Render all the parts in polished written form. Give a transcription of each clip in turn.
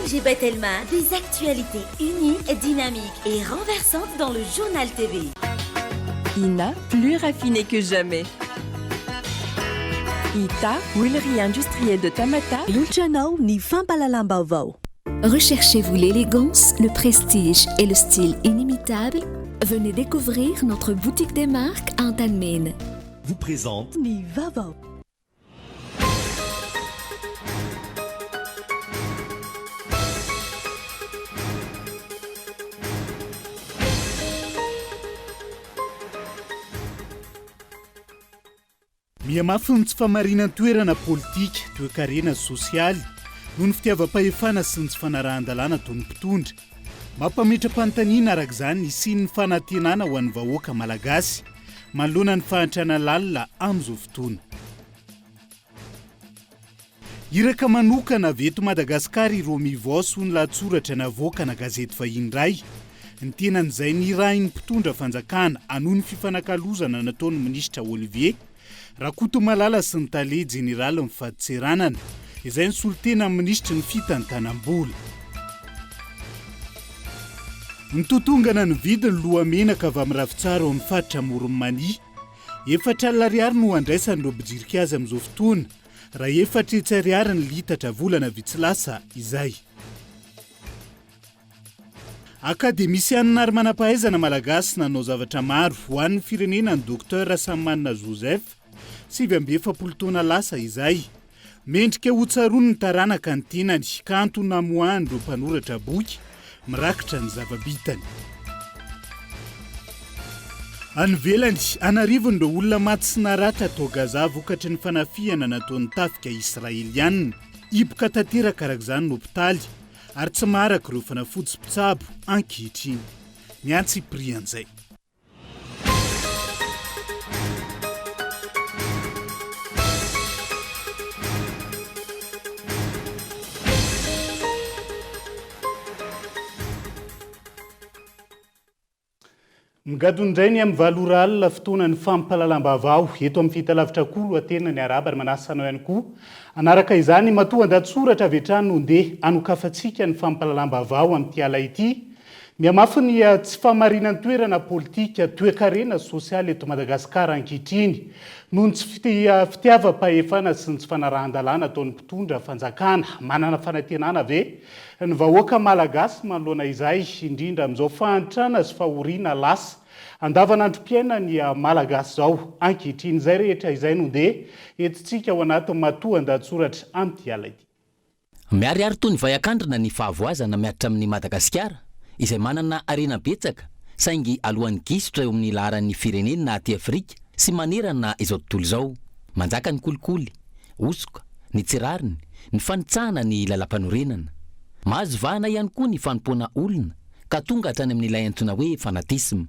OMG by Telma, des actualités uniques, dynamiques et renversantes dans le Journal TV. Ina, plus raffiné que jamais. Ita, huilerie industrielle de Tamata. Manolotra anao ny fampahalalam-baovao. Recherchez-vous l'élégance, le prestige et le style inimitable? Venez découvrir notre boutique des marques Antanimena. Vous présente. Ny vaovao. Mihamafy ny tsy famarinan-toerana politika, toekarena sy sosialy noho ny fitiavam-pahefana sy ny tsy fanarahan-dalàna ataon'ny mpitondra. Mampametra-panontaniana araka izany ny hisian'ny fanantenana ho an'ny vahoaka malagasy manoloana ny fahantrana lalina amin'izao fotoana. Iraka manokana avy eto Madagasikara i Romy Voos hoy ny lahatsoratra navoakana gazety vahiny iray. Ny tenan'izay nirahin'ny mpitondra fanjakana hanohy ny fifanakalozana nataon'ny minisitra Olivier Rakotomalala sy ny tale jeneralin'ny fadintseranana izay nisolo tena ny minisitry ny fitantanam-bola. Nitotongana ny vidin'ny lohamenaka avy amin'ny ravintsara ao amin'ny faritra Amoron'i Mania. 40 ariary no andraisan'ireo mpijirika azy amin'izao fotoana, raha 400 ariary ny litatra volana vitsy lasa izay. Akademisianina ary manam-pahaizana malagasy nanao zavatra maro ho an'ny firenena ny Docteur Rasamimanana Joseph, 49 taona lasa izay. Mendrika hotsaroan'ny taranaka ny tenany ka antony namoahan'ireo mpanoratra boky mirakitra ny zava-bitany. Any ivelany, an'arivony ireo olona maty sy naratra tao Gaza vokatry ny fanafihana nataon'ny tafika Israeliana. Hiboka tanteraka araka izany ny hopitaly ary tsy maharaka ireo fanafody sy mpitsabo ankehitriny. Ny antsipirian'izay. Migadona indray ny amin'ny valo ora alina fotoanan'ny fampahalalam-baovao eto amin'ny fahitalavitra Kolo Aterina ny arahaba ary manasa anao ihany koa hanaraka izany matoa an-dahatsoratra avy hatrany no ndeha hanokafantsika ny fampahalalam-baovao amin'ity ala ity. Mihamafy ny tsy fahamarinan-toerana politika, toekarena, sosialy eto Madagasikara ankehitriny noho ny tsy fitiavam-pahefana sy ny tsy fanarahan-dalàna ataon'ny mpitondra fanjakana. Manana fanantenana ve ny vahoaka malagasy manoloana izay, indrindra amin'izao fahantrana sy fahoriana lasa andavanandrom-piainan'ny Malagasy izao ankehitriny? Izay rehetra izay no ndeha entintsika ao anatin'ny matoandahatsoratra amin'ity alina ity. Miharihary toy ny vay an-kandrina ny fahavoazana mihatra amin'i Madagasikara, izay manana harena betsaka, saingy alohan'ny gisitra eo amin'ny laharan'ny firenena aty Afrika sy manerana izao tontolo izao. Manjaka ny kolikoly, hosoka, ny tsy rariny, ny fanitsahana ny lalampanorenana. Mahazo vahana ihany koa ny fanompoana olona ka tonga hatrany amin'ilay antsoina hoe fanatisme.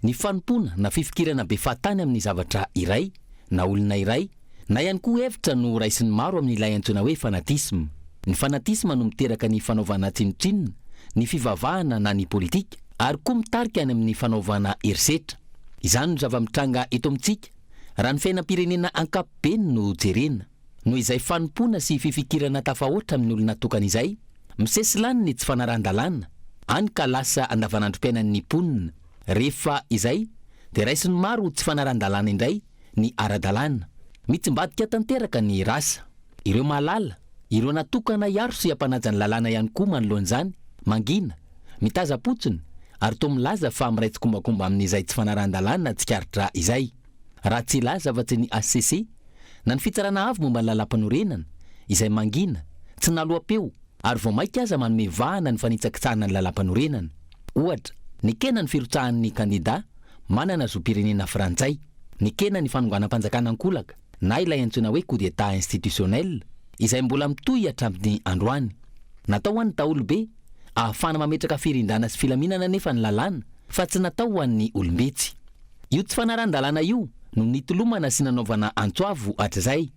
Ny fanompoana na fifikirana be fahatany amin'ny zavatra iray na olona iray Na ihany koa hevitra no raisin'ny maro amin'ilay antsoina hoe fanatisme. Ny fanatisme no miteraka ny fanaovana tsinontsinona ny fivavahana na ny politika ary koa mitarika any amin'ny fanaovana herisetra. Izany no zava-mitranga eto amintsika raha ny fiainam-pirenena ankapobeny no jerena. Noho izay fanompoana sy fifikirana tafahoatra amin'ny olona tokana izay, misesilany ny tsy fanarahan-dalàna, hany ka lasa andavanandrom-piainan'ny mponina. Rehefa izay dia raisin'ny maro ho tsy fanarahan-dalàna indray ny ara-dalàna. Mitsimbadika tanteraka ny rasa. Ireo mahalala, ireo natokana hiaro sy hampanaja ny lalàna ihany koa manoloana izany, mangina, mitaza-potsiny ary toa milaza fa miray tsikombakomba amin'izay tsy fanarahan-dalàna tsikaritra izay. Raha tsy hilaza afa-tsy ny hcc na ny Fitsarana Avo momba ny Lalàmpanorenana, izay mangina, tsy naloa-peo ary vao mainka aza manome vahana ny fanitsakitsahana ny lalàmpanorenana. Ohatra, nekena ny firotsahan'ny kandidà manana zom-pirenena frantsay. Nekena ny fanonganam-panjakana ankolaka na ilay antsoina hoe coup d'Etat institutionnel izay mbola mitohy hatramin'ny androany. Natao ho an'ny daholobe, ahafahana mametraka firindrana sy filaminana anefa ny lalàna fa tsy natao ho an'ny olom-bitsy. Io tsy fanarahan-dalàna io no nitolomana sy nanaovana antso avo hatrizay.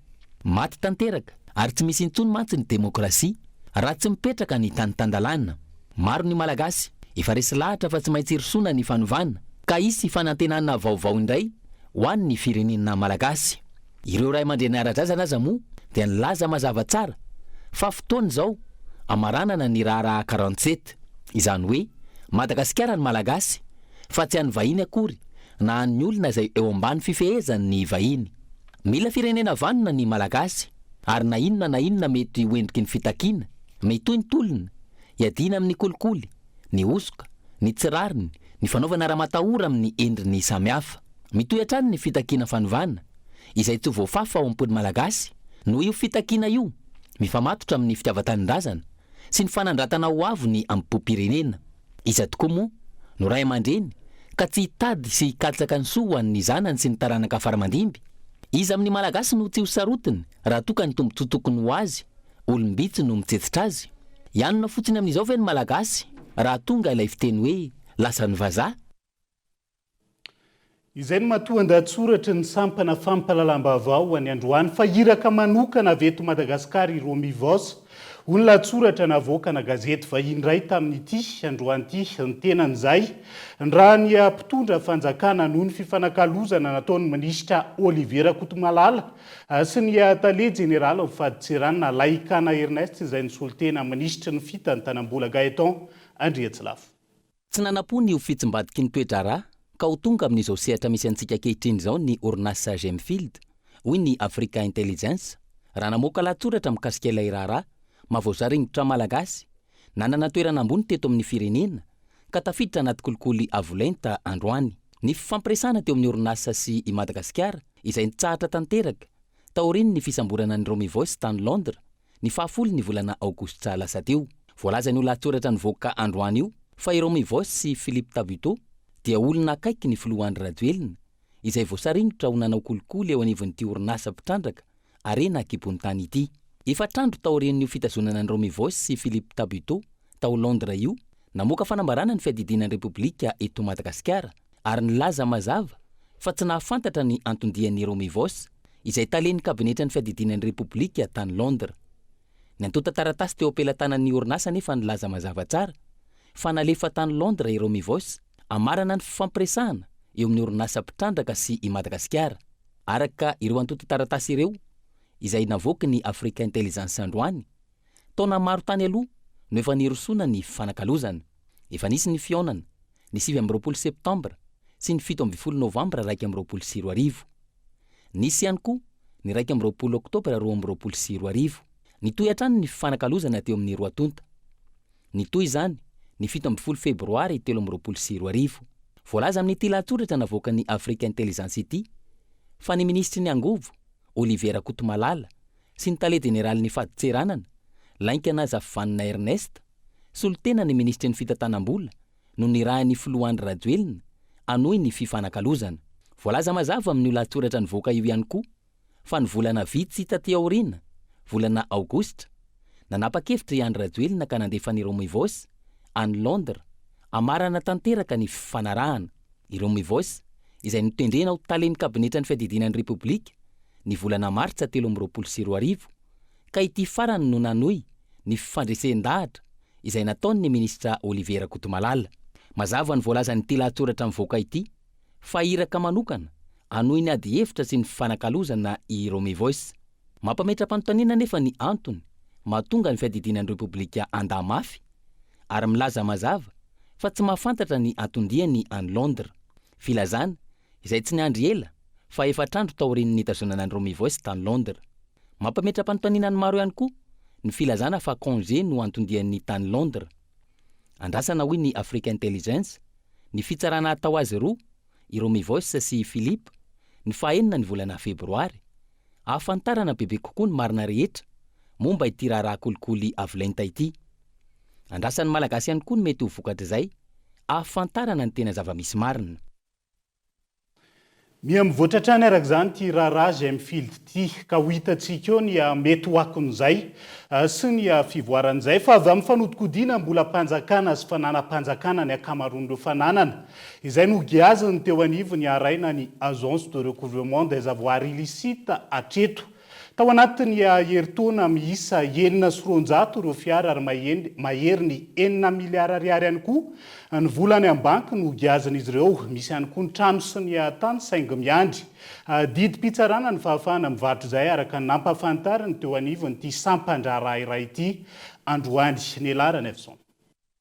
Maty tanteraka ary tsy misy intsony mantsy ny demokrasia raha tsy mipetraka ny tany tan-dalàna. Maro ny Malagasy efa resy lahatra fa tsy maintsy hirosoana ny fanovana ka hisy fanantenana vaovao indray ho an'ny firenena Malagasy. Ireo ray aman-dreny ara-drazana aza moa dia nilaza mazava tsara fa fotoana izao. hamaranana ny raharaha 47, izany hoe Madagasikara ny Malagasy fa tsy an'ny vahiny akory na an'ny olona izay eo ambany fifehezan'ny vahiny. Mila firenena vanona ny Malagasy ary na inona na inona mety ho endriky ny fitakiana, mitohy ny tolona, hiadiana amin'ny kolikoly, ny hosoka, ny tsy rariny, ny fanaovana ramatahora amin'ny endriny samihafa. Mitohy hatrany ny fitakiana fanovana, izay tsy ho voafafa ao am-pon'ny Malagasy, noho io fitakiana io mifamatotra amin'ny fitiavan-tanindrazana sy ny fanandratana ho avo ny amim-pom-pirenena. Iza tokoa moa no ray aman-dreny ka tsy hitady sy hikatsaka ny soa ho an'ny zanany sy ny taranaka fara-mandimby? Iza amin'ny Malagasy no tsy ho sarotiny raha toa ka ny tombontsoa tokony ho azy, olom-bitsy no mitsetsitra azy? Hianona fotsiny amin'izao ve ny Malagasy raha tonga ilay fiteny hoe lasan'ny vazaha? Izay no matoan-dahatsoratry ny sampana fampahalalam-baovao any androany fa iraka manokana avy eto Madagasikara i Romy Voos, hoy ny lahatsoratra navoakana gazety vahiny iray tamin'ity androany ity. Ny tenan'izay, raha ny mpitondra fanjakana noho ny fifanakalozana nataon'ny minisitra Olivier Rakotomalala sy ny tale jeneralin'ny fadintseranana Laikana Ernest izay nisolo tena minisitry ny fitantanam-bola Gaëtan Andriatsilafo. Tsy nanam-po ny ho fitsimbadiky ny toe-draharaha ka ho tonga amin'izao sehatra misy antsika ankehitriny izao ny orinasa Gemfield, hoy ny Africa Intelligence, raha namoaka lahatsoratra mikasika ilay raharaha mahavoasaringotra Malagasy nanana toerana ambony teto amin'ny firenena ka tafiditra anaty kolikoly avo lenta androany. Ny fifampiresahana teo amin'ny orinasa sy i Madagasikara izay nitsahatra tanteraka taorian'ny fisamborana an'i Romy Voos tany Londres ny fahafolo ny volana aogositra lasa teo. Voalazan'io lahatsoratra nivoaka androany io fa i Romy Voos sy Philippe Tabuteau dia olona akaiky ny filoha Andry Rajoelina, izay voasaringotra ho nanao kolikoly eo anivon'ity orinasa mpitrandraka harena an-kibon'ny tany ity. Efatr'andro taorian'io fitazonana an'i Romy Voos sy Philippe Tabuteau tao Londres io, namoaka fanambarana ny fiadidiana ny Repoblika eto Madagasikara ary nilaza mazava fa tsy nahafantatra ny anton-dian'i Romy Voos, izay talen'ny kabinetran'ny fiadidiana ny Repoblika tany Londres. Ny antontan-taratasy teo am-pelatanan'ny orinasa anefa nilaza mazava tsara fa nalefa tany Londres i Romy Voos hamarana ny fifampiresahana eo amin'ny orinasa mpitrandraka sy i Madagasikara. Araka ireo antontan-taratasy ireo, izay navoaky ny Africa Intelligence androany, Taona maro tany aloha no efa nirosoana ny fifanakalozana. Efa nisy ny fihaonana, ny 29 septambra sy ny 17 novambra 2021. Nisy ihany koa ny 21 oktobra 2022. Nitohy hatrany ny fifanakalozana teo amin'ny roa tonta. Nitohy izany ny 17 febroary 2023. Voalaza amin'ity lahatsoratra navoakan'ny Africa Intelligence ity fa ny minisitry ny Angovo, Olivier Rakotomalala, sy ny tale jeneralin'ny fadintseranana, Lainkana Zafivanona Ernest, solontena ny minisitry ny fitantanam-bola no nirahin'ny filoha Andry Rajoelina hanohy ny fifanakalozana. Voalaza mazava amin'io lahatsoratra nivoaka io ihany koa fa ny volana vitsy taty aoriana, volana aogositra, nanapa-kevitra i Andry Rajoelina ka nandefa an'i Romy Voos any Londres hamarana tanteraka ny fifanarahana. I Romy Voos izay notendrena ho talen'ny kabinetran'ny fiadidiana ny Repoblika ny volana martsa 2023 ka ity farany no nanohy ny fifandresen-dahatra izay nataon'ny minisitra Olivier Rakotomalala. Mazava ny voalazan'ity lahatsoratra mivoaka ity fa iraka manokana hanohy ny adihevitra sy ny fifanakalozana i Romy Voos. Mampametra-panontaniana anefa ny antony mahatonga ny fiadidiana ny Repoblika handà mafy ary milaza mazava fa tsy mahafantatra ny anton-diany any Londres. Filazana izay tsy niandry ela fa efatr'andro taorian'ny nitazonana an'i Romy Voos tany Londres. Mampametra-panontaniana ny maro ihany koa ny filazana fa congé no anton-diany tany Londres. Andrasana hoy ny Africa Intelligence ny fitsarana hatao azy roa, i Romy Voos sy i Philippe, ny fahaenina ny volana febroary, ahafantarana bebe kokoa ny marina rehetra momba ity raharaha kolikoly avo lenta ity. Andrasan'ny Malagasy ihany koa ny mety ho vokatr'izay ahafantarana ny tena zava-misy marina. Miha mivoatra hatrany araka izany ity raharaha Gemfield ity ka ho hitantsika eo ny mety ho akon'izay sy ny fivoaran'izay fa avy amin'ny fanodikodinam-bolam-panjakana sy fananam-panjakana ny ankamaroan'ireo fananana izay nogiaziny teo anivon'ny haraina ny Agence de recouvrement des avoirs illicites hatreto. Tao anatin'ny herintaona, miisa 206 ireo fiara ary maherin'ny 6 miliara ariary ihany koa ny vola any amin'ny banky no giazin'izy ireo. Misy ihany koa ny trano sy ny tany saingy miandry didim-pitsarana ny fahafahana mivarotra izay araka ny nampahafantariny teo anivon'ity sampan-draharaha iray ity androany. Ny Ranaivoson.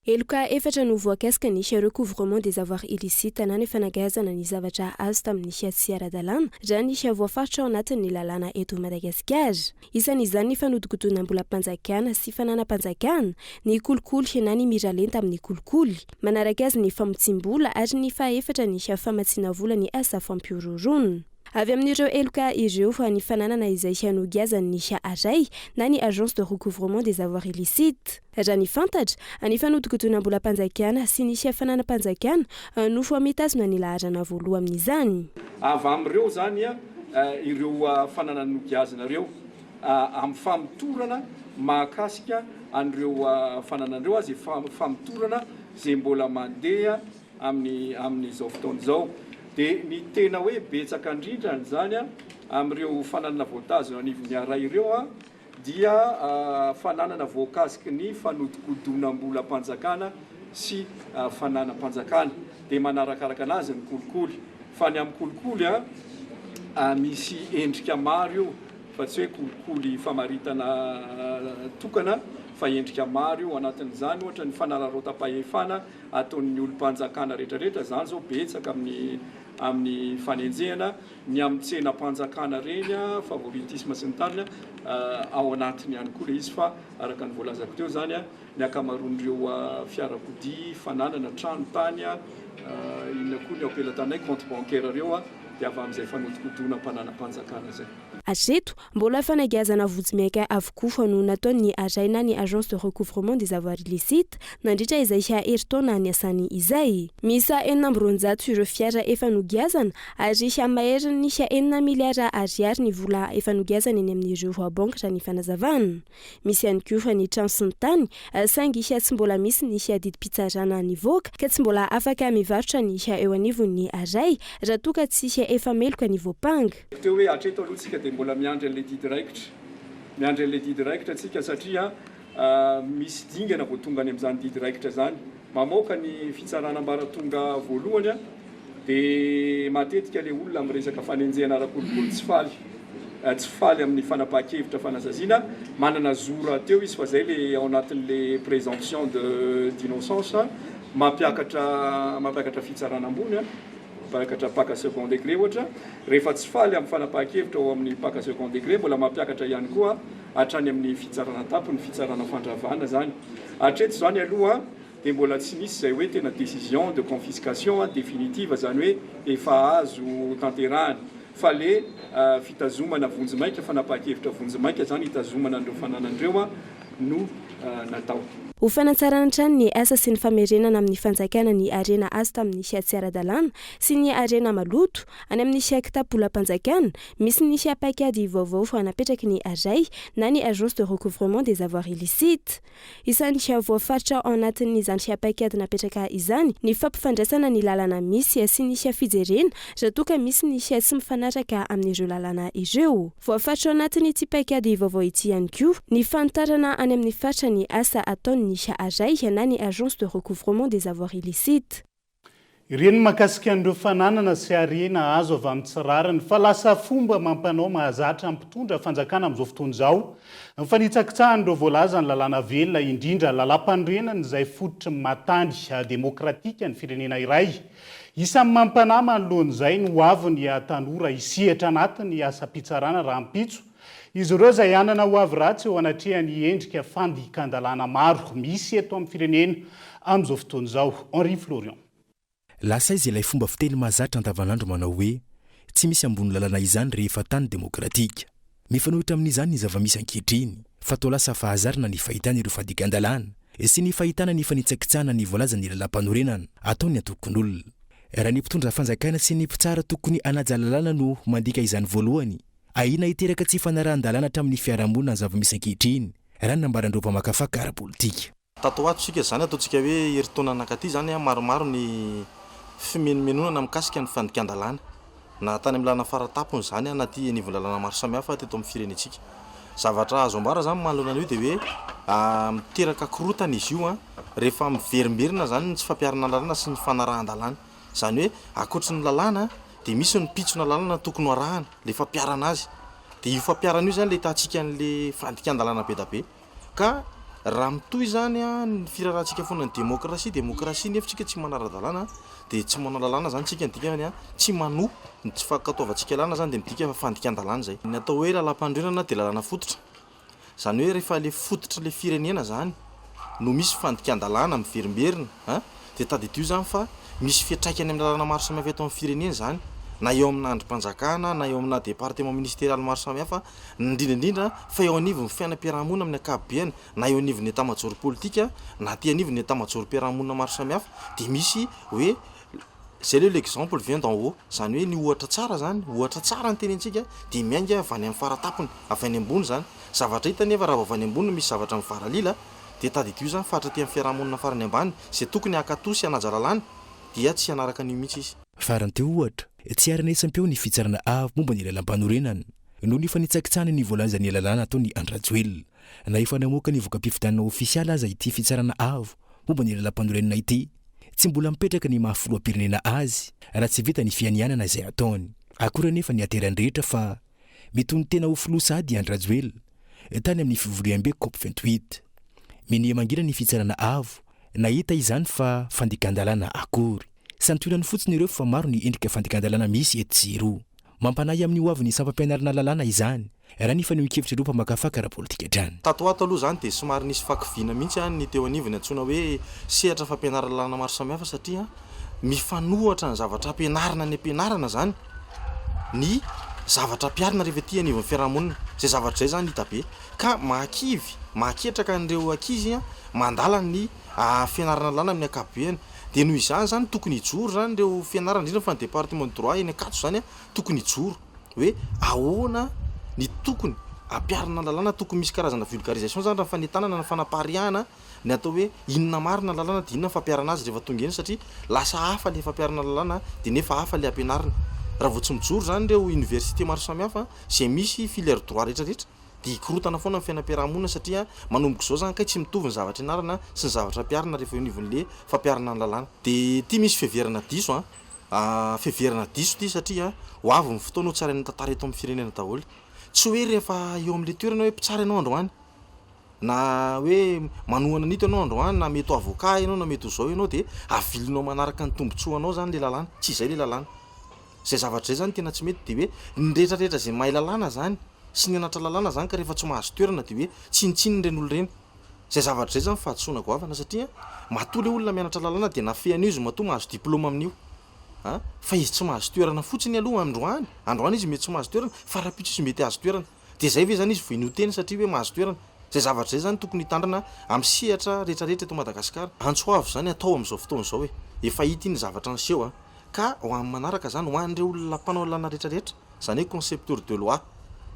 Heloka efatra no voakasika ny recouvrement des avoirs illicites na ny fanagiazana ny zavatra azo tamin'ny tsy ara-dalàna raha ny voafaritra ao anatin'ny lalàna eto Madagasikara. Isan'izany ny fanodikodinam-bolam-panjakana sy fananam-panjakana, ny kolikoly na ny miralenta amin'ny kolikoly. Manaraka azy ny famotsim-bola ary ny fahaefatra ny famatsiana vola ny asa fampihorohoroana. Avy amin'ireo heloka ireo ny fananana izay nogiazan'ny ARAI na ny Agence de recouvrement des avoirs illicites. Raha ny fantatra, ny fanodikodinam-bolam-panjakana sy ny fananam-panjakana no mitazona ny laharana voalohany amin'izany. Avy amin'ireo zany ireo fananana nogiazana ireo amin'ny famotorana mahakasika an'ireo fananana ireo zay famotorana zay mbola mandeha amin'izao fotoana izao. Dia ny tena hoe betsaka indrindra zany amin'ireo fananana voatazona anivon'ny ARAI ireo dia fananana voakasiky ny fanodikodinam-bolam-panjakana sy fananam-panjakana. Dia manarakaraka anazy ny kolikoly. Fa ny amin'ny kolikoly misy endrika maro io, fa tsy hoe kolikoly famaritana tokana fa endrika maro io. Anatin'izany ohatra ny fanararaotam-pahefana ataon'ny olom-panjakana rehetrarehetra, zany zao betsaka amin'ny fanenjehana, ny amin'ny tsenam-panjakana reny, favoritisme sy ny tariny ao anatiny ihany koa ilay izy. Fa araka ny voalazako teo zany, ny ankamaroan'ireo fiarakodia, fananana, trano, tany, inona koa ny ao am-pelatanay, compte bancaire ireo dia avy amin'izay fanodikodinam-pananam-panjakana zay. Hatreto, mbola fanagiazana vonjimaika avokoa no nataon'ny ARAI na ny Agence de recouvrement des avoirs illicites nandritra izay herintaona niasany izay. Miisa 206 ireo fiara efa nogiazana ary maherin'ny 6 miliara ariary ny vola efa nogiazana eny amin'ireo banky raha ny fanazavana. Misy ihany koa ny trano sy ny tany, saingy tsy mbola misy ny didim-pitsarana nivoaka ka tsy mbola afaka mivarotra ny eo anivon'ny ARAI raha toa ka tsy efa meloka ny voampanga. Teo hoe hatreto aloha tsika dia mbola miandry an'ilay didy raikitra. Miandry an'ilay didy raikitra tsika satria misy dingana vao tonga any amin'izany didy raikitra zany. Mamoaka ny fitsarana ambaratonga voalohany dia matetika ilay olona amin'ny resaka fanenjehana ara-kolikoly tsy faly. Tsy faly amin'ny fanapahan-kevitra fanasaziana, manana zo rahateo izy fa zay le ao anatin'le présomption de d'innocence, mampiakatra fitsarana ambony, mampiakatra parquet second degré ohatra. Rehefa tsy faly amin'ny fanapahan-kevitra ao amin'ny parquet second degré, mbola mampiakatra ihany koa hatrany amin'ny fitsarana tampony, fitsarana fandravana zany. Hatreto zany aloha dia mbola tsy misy izay hoe tena décision de confiscation définitive, zany hoe efa azo tanterahana, fa le fitazomana vonjimaika, fanapahan-kevitra vonjimaika zany hitazomana an'ireo fananana ireo no natao. Ho fanatsarana hatrany ny asa sy ny famerenana amin'ny fanjakana ny harena azo tamin'ny tsy ara-dalàna sy ny harena maloto any amin'ny kitapom-bolam-panjakana, misy ny paikady vaovao napetraky ny ARAI na ny Agence de recouvrement des avoirs illicites. Isan'ny voafaritra ao anatin'izany paikady napetraka izany ny fampifandraisana ny lalàna misy sy ny fijerena raha toa ka misy ny tsy mifanaraka amin'ireo lalàna ireo. Voafaritra ao anatin'ity paikady vaovao ity ihany koa ny fanitarana any amin'ny faritra ny asa ataon'ny ARAI na ny Agence de recouvrement des avoirs illicites. Ireny mahakasika an'ireo fananana sy harena azo avy amin'ny tsy rariny fa lasa fomba mampanao mahazatra mpitondra fanjakana amin'izao fotoana izao ny fanitsakitsahan'ireo voalaza ny lalàna velona, indrindra lalàm-panorenana izay fototry ny maha-tany demokratika ny firenena iray. Isan'ny mampanahy manoloan'izay no ho avy ny tanora hisehatra anatin'ny asam-pitsarana rahampitso izy ireo izay hanana ho avy ratsy eo anatrehan'ny endrika fandikan-dalàna maro misy eto amin'ny firenena amin'izao fotoana izao. Henri Florian. Lasa izy ilay fomba fiteny mahazatra andavanandro manao hoe tsy misy ambony lalàna izany rehefa tany demokratika. Mifanohitra amin'izany ny zava-misy ankehitriny fa toa lasa fahazarana ny fahitana ireo fandikan-dalàna sy ny fahitana ny fanitsakitsahana ny voalazan'ny lalàm-panorenana ataon'ny antokon'olona. Raha ny mpitondra fanjakana sy ny mpitsara tokony hanaja lalàna no mandika izany voalohany, ahiana hiteraka tsy fanarahan-dalàna hatramin'ny fiarahamonina ny zava-misy ankehitriny, raha ny nambaran'ireo mpamakafaka ara-politika. Tato ato isika zany, ataontsika hoe herintaona nankaty zany, maromaro ny fimenomenonana mikasika ny fandikan-dalàna. Na tany amin'ny lalana faratapony izany na aty anivon'ny lalana maro samihafa teto amin'ny firenentsika. Zavatra azo ambara izany manoloana an'io dia hoe miteraka korontana izy io rehefa miverimberina izany ny tsy fampiharana ny lalàna sy ny fanarahan-dalàna. Izany hoe ankoatry ny lalàna dia misy ny pitsona lalàna tokony ho arahana, ilay fampiharana azy. Dia io fampiharana io izany ilay ahitantsika an'ilay fandikan-dalàna be dia be. Ka raha mitohy izany ny firarahantsika foana ny demokrasia, demokrasia nefa tsika tsy manara-dalàna dia tsy manao lalàna izany tsika, ny dikany tsy manoa ny tsy fankatoavantsika lalàna izany dia midika fa fandikan-dalàna izay. Ny atao hoe lalàmpanorenana dia lalàna fototra, izany hoe rehefa ilay fototr'ilay firenena izany no misy fandikan-dalàna miverimberina a, dia tadidio izany fa misy fiantraikany amin'ny lalàna maro samihafa eto amin'ny firenena izany, na eo amina andrim-panjakana na eo amina departement ministerialy maro samihafa, indrindra indrindra fa eo anivon'ny fiainam-piarahamonina amin'ny ankapobeny, na eo anivon'ny etat-major politika, na aty anivon'ny etat-major-piarahamonina maro samihafa, dia misy hoe izay le l'exemple vient d'en haut, izany hoe ny ohatra tsara izany, ohatra tsara ny tenentsika dia miainga avy any amin'ny faratapony, avy any ambony izany. Zavatra hita anefa raha vao avy any ambony no misy zavatra mivaralila dia tadidio izany fa hatraty amin'ny fiarahamonina farany ambany izay tokony hankatò sy hanaja lalàna dia tsy hanaraka an'io mihitsy izy. Farany teo ohatra, tsy harenesam-peo ny fitsarana avo momba ny lalàmpanorenana noho ny fanitsakitsahana ny voalazan'ny lalàna ataon'i Andry Rajoelina. Na efa namoaka ny voka-pifidianana ofisialy aza ity fitsarana avo momba ny lalàmpanorenana ity, tsy mbola mipetraka ny maha filoham-pirenena azy raha tsy vita ny fianianana izay ataony. Akory anefa ny hateran'ny rehetra fa mitonon-tena ho filoha sahady i Andry Rajoelina tany amin'ny fivoriambe Cop 28. Minia mangina ny fitsarana avo nahita izany fa fandikan-dalàna akory. Santionany fotsiny ireo fa maro ny endrika fandikan-dalàna misy etsy sy eroa. Mampanahy amin'ny hoavin'ny sampam-pianarana lalàna izany, raha ny fanehoan-kevitr'ireo mpamakafaka ara-politika hatrany. Tato ho ato aloha izany dia somary nisy fakiviana mihitsy ny teo anivon'ny antsoina hoe sehatra fampianarana lalàna maro samihafa satria mifanohatra ny zavatra ampianarina any am-pianarana izany ny zavatra ampiharina rehefa ety anivon'ny fiarahamonina. Izay zavatra izay izany hita be ka mahakivy, mahaketraka an'ireo ankizy mandala ny fianarana lalàna amin'ny ankapobeny. Dia noho izany izany tokony hijoro izany ireo fianarana, indrindra fa ny département de droit eny Ankatso izany tokony hijoro hoe ahoana ny tokony hampiharina ny lalàna, tokony misy karazana vulgarisation izany raha ny fanentanana na fanapariahana ny atao hoe inona marina ny lalàna dia inona ny fampiharana azy rehefa tonga eny satria lasa hafa ilay fampiharana lalàna dia nefa hafa ilay ampianarina. Raha vao tsy mijoro izany ireo université maro samihafa izay misy filière droit rehetra rehetra dia hikorontana foana ny fiainam-piarahamonina satria manomboka izao izany kay tsy mitovy ny zavatra ianarana sy ny zavatra ampiharina rehefa eo anivon'le fampiharana ny lalàna. Dia ity misy fiheverana diso an! Fiheverana diso ity satria ho avy ny fotoana ho tsarain'ny tantara eto amin'ny firenena daholo. Tsy hoe rehefa eo amin'le toerana hoe mpitsara ianao androany na hoe manohana an'ito ianao androany na mety ho avocat ianao na mety ho izao ianao dia avilinao manaraka ny tombotsoanao izany le lalàna. Tsy izay le lalàna. Izay zavatra izay izany tena tsy mety dia hoe ny rehetra rehetra izay mahay lalàna izany sy nianatra lalàna izany ka rehefa tsy mahazo toerana dia hoe tsinontsinona ireny olona ireny. Izay zavatra izay izany fahadisoana goavana satria matoa ilay olona mianatra lalàna dia nafehy an'io izy matoa mahazo diplôme amin'io a! Fa izy tsy mahazo toerana fotsiny aloha androany, androany izy mety tsy mahazo toerana fa rahampitso izy mety hahazo toerana. Dia izay ve izany izy vao hino teny satria hoe mahazo toerana? Izay zavatra izay izany tokony hitandrina amin'ny sehatra rehetra rehetra eto Madagasikara. Antso avo izany atao amin'izao fotoana izao e! Efa hita iny zavatra niseho a! Ka ho an'ny manaraka izany, ho an'ireo olona mpanao lalàna rehetra rehetra, izany hoe concepteur de loi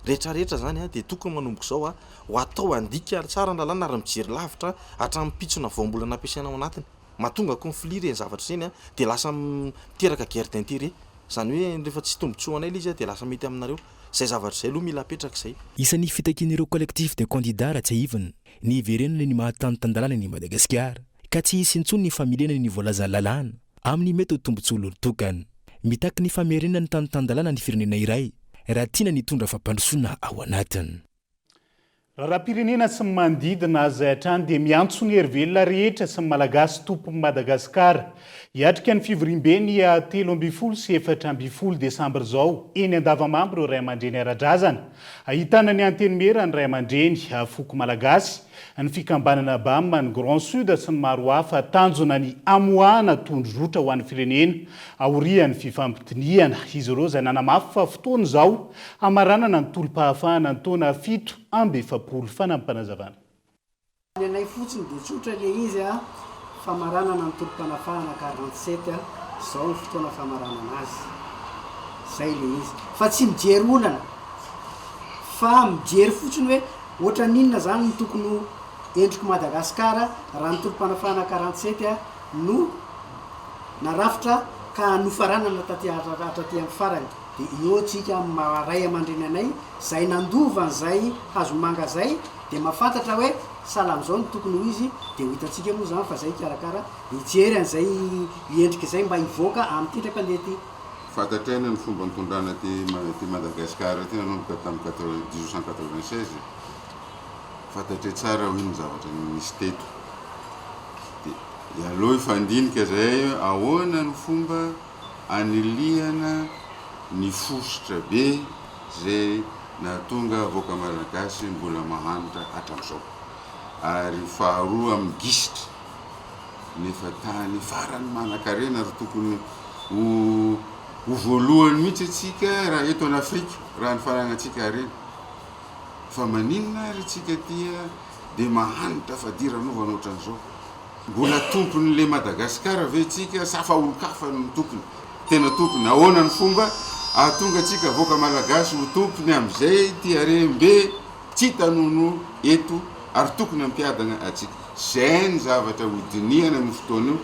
rehetra rehetra izany dia tokony manomboka izao ho atao handika tsara ny lalàna ary mijery lavitra hatramin'ny pitsona vao mbola nampiasaina ao anatiny. Mahatonga conflit ireny zavatra ireny dia lasa miteraka guerre d'intérêt. Izany hoe rehefa tsy tombotsoanay ilay izy dia lasa mety aminareo. Izay zavatra izay aloha mila apetraka izay. Isan'ny fitakian'ireo Collectif des candidats raha tsiahivina ny hiverenana ny maha tany tan-dalàna an'i Madagasikara ka tsy hisy intsony ny familiana ny voalazan'ny lalàna amin'ny mety ho tombontsoa olon-tokana. Mitaky ny famerenana ny tany tan-dalàna ny firenena iray raha tiana ny hitondra fampandrosoana ao anatiny. Raharaham-pirenena sy ny manodidina azy hatrany dia miantso ny herivelona rehetra sy ny Malagasy tompon'i Madagasikara hiatrika ny fivoriambe ny 13 sy 14 desambra izao eny Andavamamba ireo Raiamandreny ara-drazana. Ahitana ny Antenimiera, ny Raiamandreny, foko Malagasy, ny fikambanana Bam, ny Grand Sud sy ny maro hafa. Tanjona ny hamoahana tondrozotra ho an'ny firenena aorian'ny fifampidinihana. Izy ireo izay nanamafy fa fotoana izao hamaranana ny tolom-pahafahana ny taona 47. Fanampim-panazavana. Ny anay fotsiny dia tsotra le izy a, famaranana ny tolom-panafahana 47 a, zao ny fotoana famaranana azy, zay le izy, fa tsy mijery olana fa mijery fotsiny hoe ohatran'inona zany no tokony ho endrik'i Madagascar raha ny tolom-panafahana 47 a no narafitra ka nofaranana taty hatraty amin'ny farany. Dia eo tsika amin'ny maha ray aman-dreny anay izay nandova an'izay hazomanga izay dia mahafantatra hoe sahala amin'izao no tokony ho izy dia ho hitantsika eo moa izany fa izay hikarakara hijery an'izay endrika izay mba hivoaka amin'ity indray mpandeha ity. Fantatray ny fomba nitondrana ity ity Madagasikara ity nanomboka tamin'ny quatre 1896. Fantatray tsara hoe ny zavatra nisy teto. Dia aleo hifandinika zahay hoe ahoana ny fomba anilihana ny fositra be izay nahatonga vahoaka Malagasy mbola mahantra hatramizao. Ary faharoa amin'ny gisitra nefa tany farany manankarena ary tokony ho ho voalohany mihitsy antsika raha eto an'Afrika raha ny fananantsika harena. Fa maninona ary tsika aty dia mahantra fadiranovana ohatran'izao? Mbola tompon'le Madagascar ve tsika sa fa olon-kafa no tompony? Tena tompony? Ahoana ny fomba ahatonga antsika vahoaka Malagasy ho tompony amin'izay ity harem-be tsy hita nono eto ary tokony hampiadana antsika? Zay ny zavatra ho dinihana amin'io fotoana io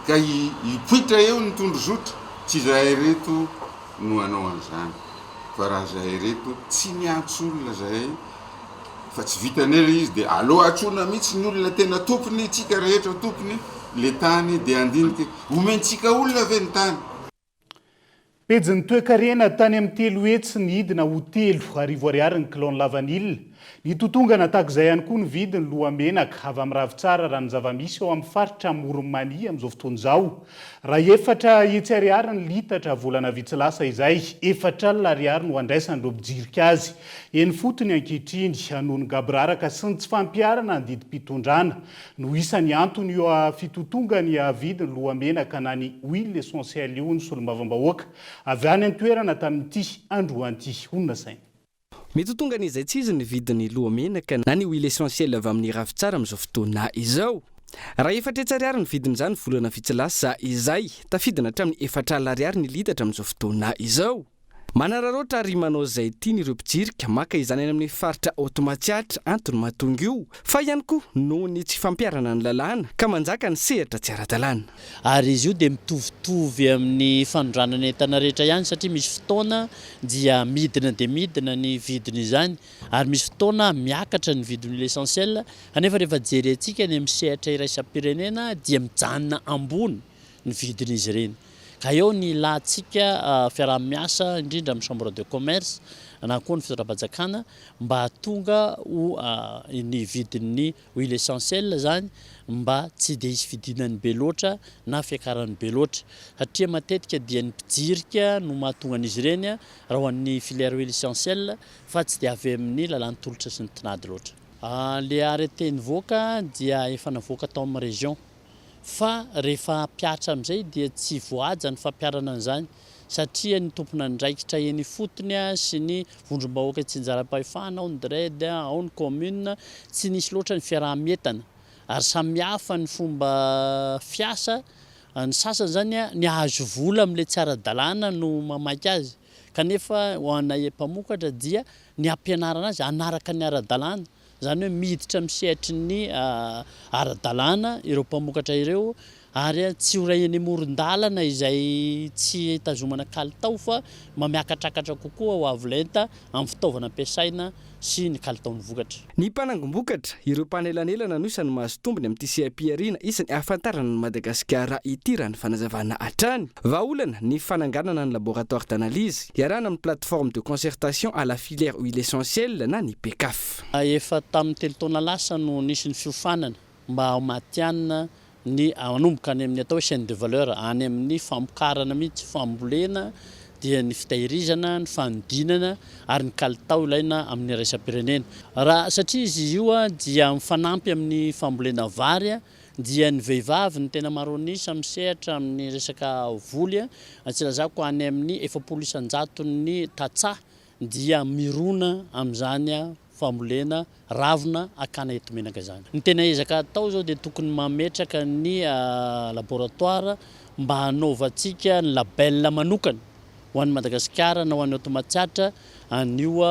ka hipoitra eo ny tondrozotra, tsy izahay ireto no hanao an'izany fa raha zahay ireto tsy miantso olona zahay fa tsy vitanay le izy de aleo antsoina mihitsy ny olona tena tompony, tsika rehetra tompony le tany de handinika omentsika olona ve ny tany? Pejin'ny toekarena tany amin'ny 300 nidina ho 3000 ariary ny kilaon'ny lavanila. Nitotongana tahaka izay ihany koa ny vidin'ny lohamenaka avy amin'ny ravintsara raha ny zava-misy ao amin'ny faritra Amoron'i Mania amin'izao fotoana izao. Raha 400 ariary ny litatra volana vitsy lasa izay, 40 ariary no andraisan'ireo mpijirika azy eny ifotony ankehitriny noho ny gaboraraka sy ny tsy fampiharana ny didim-pitondrana no isan'ny anton'io fitotongan'ny vidin'ny lohamenaka na ny huile essentielle io ny solombavambahoaka avy any an-toerana tamin'ity androany ity, hoy ny nasainy. Mitotongana izaitsizy ny vidin'ny lohamenaka na ny huile essentielle avy amin'ny ravintsara amin'izao fotoana izao. Raha 400 ariary ny vidin'izany volana vitsy lasa izay, tafidina hatramin'ny 40 ariary ny litatra amin'izao fotoana izao. Manararaotra ary manao izay tiany ireo mpijirika maka izany any amin'ny faritra Haute Matsiatra, antony mahatonga io, fa ihany koa noho ny tsy fampiharana ny lalàna ka manjaka ny sehatra tsy ara-dalàna. Ary izy io dia mitovitovy amin'ny fanondranana entana rehetra ihany satria misy fotoana dia midina dia midina ny vidin'izany ary misy fotoana miakatra ny vidin'ny huile essentielle kanefa rehefa jerentsika any amin'ny sehatra iraisam-pirenena dia mijanona ambony ny vidin'izy ireny. Ka eo ny ilantsika fiaraha-miasa indrindra amin'ny chambre de commerce na koa ny fitondram-panjakana mba hahatonga ho ny vidin'ny huile essentielle izany mba tsy dia hisy fidinany be loatra na fiakarany be loatra satria matetika dia ny mpijirika no mahatonga an'izy ireny raha ho an'ny filière huile essentielle fa tsy dia avy amin'ny lalàn'ny tolotra sy ny tinady loatra. Ilay arrêté nivoaka dia efa navoaka tao amin'ny région fa rehefa hampihatra amin'izay dia tsy voahaja ny fampiharana an'izany satria ny tompon'andraikitra eny ifotony sy ny vondrom-bahoaka itsinjaram-pahefana, ao ny DRED, ao ny commune, tsy nisy loatra ny fiaraha-mientana ary samihafa ny fomba fiasa, ny sasany izany ny hahazo vola amin'ilay tsy ara-dalàna no mamaika azy kanefa ho anay mpamokatra dia ny hampianarana azy hanaraka ny ara-dalàna. Izany hoe miditra amin'ny sehatry ny ara-dalàna ireo mpamokatra ireo ary tsy ho ray eny amoron-dalana izay tsy hitazomana kalitao fa mba miakatrakatra kokoa ho avo lenta amin'ny fitaovana ampiasaina sy ny kalitaon'ny vokatra. Ny mpanangom-bokatra, ireo mpanelanelana no isan'ny mahazo tombony amin'ity seha-pihariana isan'ny ahafantarana an'i Madagasikara ity raha ny fanazavana hatrany. Vahaolana ny fananganana ny laboratoire d'analyse iarahana amin'ny plateforme de concertation à la filière huile essentielle na ny PECAF. Efa tamin'ny telo taona lasa no nisy ny fiofanana mba ho matihanina ny hanomboka any amin'ny atao hoe chaine de valeur, any amin'ny famokarana mihitsy, fambolena dia ny fitahirizana, ny fanodinana ary ny kalitao ilaina amin'ny iraisam-pirenena. Raha satria izy io dia mifanampy amin'ny fambolena vary dia ny vehivavy no tena maro an'isa misehatra amin'ny resaka voly, tsy lazako any amin'ny 40 isan-jaton'ny tantsaha dia mirona amin'izany fambolena ravina hakana eto menaka izany. Ny tena ezaka atao izao dia tokony mametraka ny laboratoire mba hanaovantsika ny label manokana ho an'i Madagasikara na ho an'i Haute Matsiatra an'io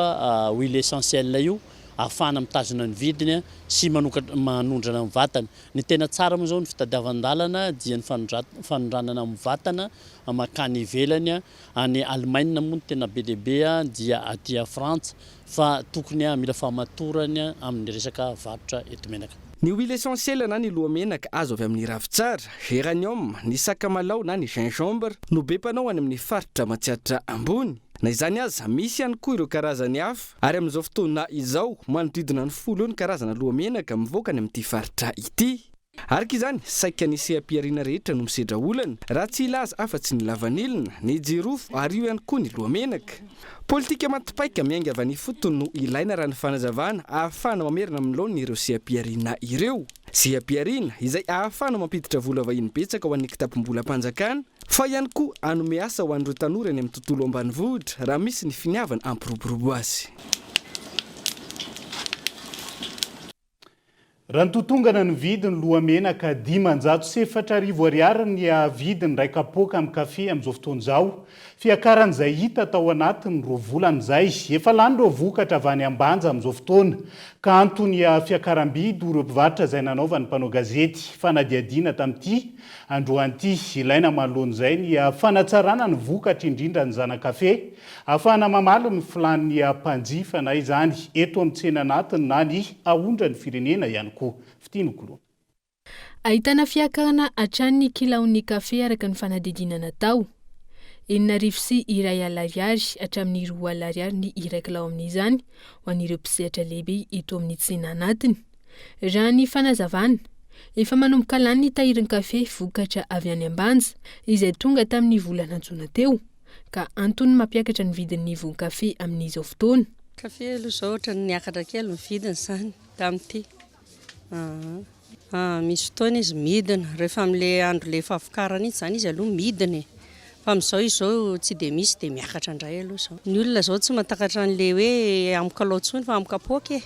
huile essentielle io. ahafahana mitazona ny vidiny sy manokatra manondrana ny vatana. Ny tena tsara moa izao ny fitadiavan-dalana dia ny fanondranana ny vatana mankany ivelany, any Allemagne moa no tena be dia be dia aty Frantsa fa tokony mila fahamatorana amin'ny resaka varotra eto menaka. Ny huile essentielle na ny lohamenaka azo avy amin'ny ravintsara, géranium, ny sakamalao na ny gingembre no be mpanao any amin'ny faritra Matsiatra Ambony. Na izany aza, misy ihany koa ireo karazany hafa ary amin'izao fotoana izao, manodidina ny folo eo ny karazana lohamenaka mivoaka any amin'ity faritra ity. Araka izany, saika ny seha-pihariana rehetra no misedra olana, raha tsy hilaza afa-tsy ny lavanilina, ny jirofo ary io ihany koa ny lohamenaka. Politika maty paika miainga avy any ifotony no ilaina raha ny fanazavana ahafahana mamerina amin'ny laoniny ireo seha-pihariana ireo. Seha-pihariana izay ahafahana mampiditra vola vahiny betsaka ho an'ny kitapom-bolam-panjakana fa ihany koa hanome asa ho an'ireo tanora eny amin'ny tontolo ambanivohitra raha misy ny finiavana hampiroborobo azy. Raha nitotongana ny vidin'ny lohamenaka, 4500 ariary ny vidiny iray kapoaka amin'ny kafe amin'izao fotoana izao. Fiakarana izay hita tao anatin'ny roa volana izay. Efa lany ireo vokatra avy any Ambanja amin'izao fotoana, ka antony fiakaram-bidy ho ireo mpivarotra izay nanaovan'ny mpanao gazety fanadihadiana tamin'ity androany ity. Ilaina manoloana izay ny fanatsarana ny vokatra indrindra ny zana-kafe. Ahafahana mamaly ny filàn'ny mpanjifa na izany eto amin'ny tsena anatiny na ny aondran'ny firenena ihany koa. Fitia Nokoloana. Ahitana fiakarana hatrany ny kilaon'ny kafe araka ny fanadihadiana natao. 1061 ariary hatramin'ny 20 ariary ny iray kilao amin'izany ho an'ireo mpisehatra lehibe eto amin'ny tsena anatiny. Raha ny fanazavana, efa manomboka lany ny tahirin-kafe vokatra avy any Ambanja izay tonga tamin'ny volana jona teo. ka antony mampiakatra ny vidin'ny voan-kafe amin'izao fotoana. Kafe aloha izao ohatran'ny niakatra kely ny vidiny izany tamin'ity. Aa misy fotoana izy midina, rehefa amin'ilay andro ilay fahavokarana iny izany izy aloha midina e. Fa amin'izao izy izao tsy dia misy dia miakatra indray aloha izao. Ny olona izao tsy mahatakatra an'ilay hoe amin'ny kilao intsony fa amin'ny kapoaka e.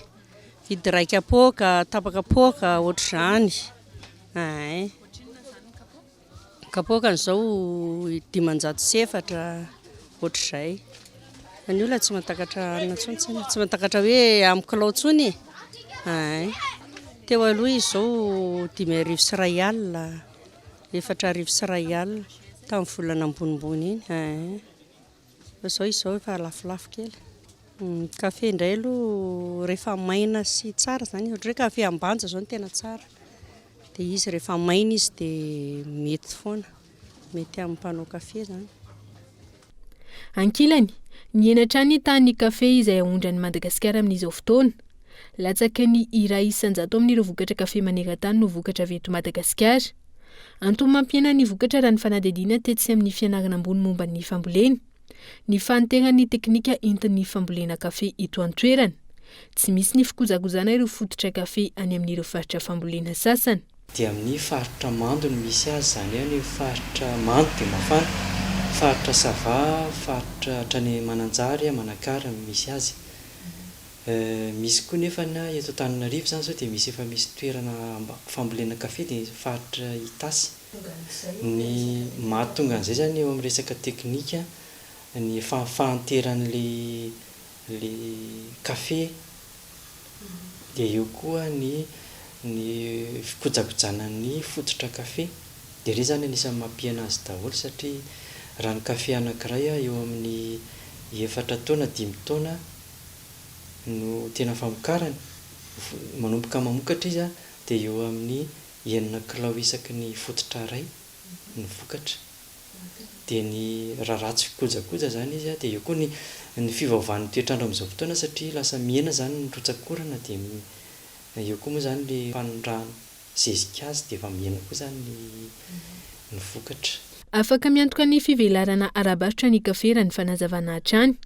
Vidy iray kapoaka, tapa-kapoaka, ohatr'izany. Ein. Kapoakany izao 405 ohatr'izay. Fa ny olona tsy mahatakatra hanina intsony tsinona, tsy mahatakatra hoe amin'ny kilao intsony e. Ein. Teo aloha izy izao 1150, 4100 tamin'ny volana ambonimbony iny. Ein. Fa izao izy izao efa lafolafo kely. Ny kafe indray aloha rehefa maina sy tsara izany, ohatra hoe kafe Ambanja izao no tena tsara. Dia izy rehefa maina izy dia mety foana, mety amin'ny mpanao kafe izany. Ankilany, nihena hatrany ny tahan'ny kafe izay aondran'i Madagasikara amin'izao fotoana. Latsaky ny 1% amin'ireo vokatra kafe maneran-tany no vokatra avy eto Madagasikara. Antony mampihena ny vokatra raha ny fanadihadiana tetsy amin'ny fianarana ambony momba ny fambolena, ny fahanteran'ny teknika entin'ny fambolena kafe eto an-toerana. Tsy misy ny fikojakojana ireo fototra kafe any amin'ireo faritra fambolena sasany. Dia amin'ny faritra mando no misy azy, izany hoe any faritra mando dia mafana, faritra Sava, faritra hatrany Mananjary, Manakara no misy azy. Misy koa nefa ny eto Antananarivo izany izao dia misy efa misy toerana fambolena kafe dia faritra Itasy. Ny mahatonga an'izay izany eo amin'ny resaka teknika ny fahanteran'ilay ilay kafe dia eo koa ny ny fikojakojana ny fototra kafe dia ireny izany anisan'ny mampihena azy daholo satria raha ny kafe anankiray eo amin'ny efatra taona dimy taona no tena famokarany, manomboka mamokatra izy dia eo amin'ny enina kilao isaky ny fototra iray ny vokatra. Dia ny raha ratsy fikojakoja izany izy dia eo koa ny ny fiovaovan'ny toetr'andro amin'izao fotoana satria lasa mihena izany ny rotsak'orana dia eo koa moa izany ilay fanondrahana zezika azy dia efa mihena koa izany ny ny vokatra. Afaka miantoka ny fivelarana ara-barotra ny kafe raha ny fanazavana hatrany.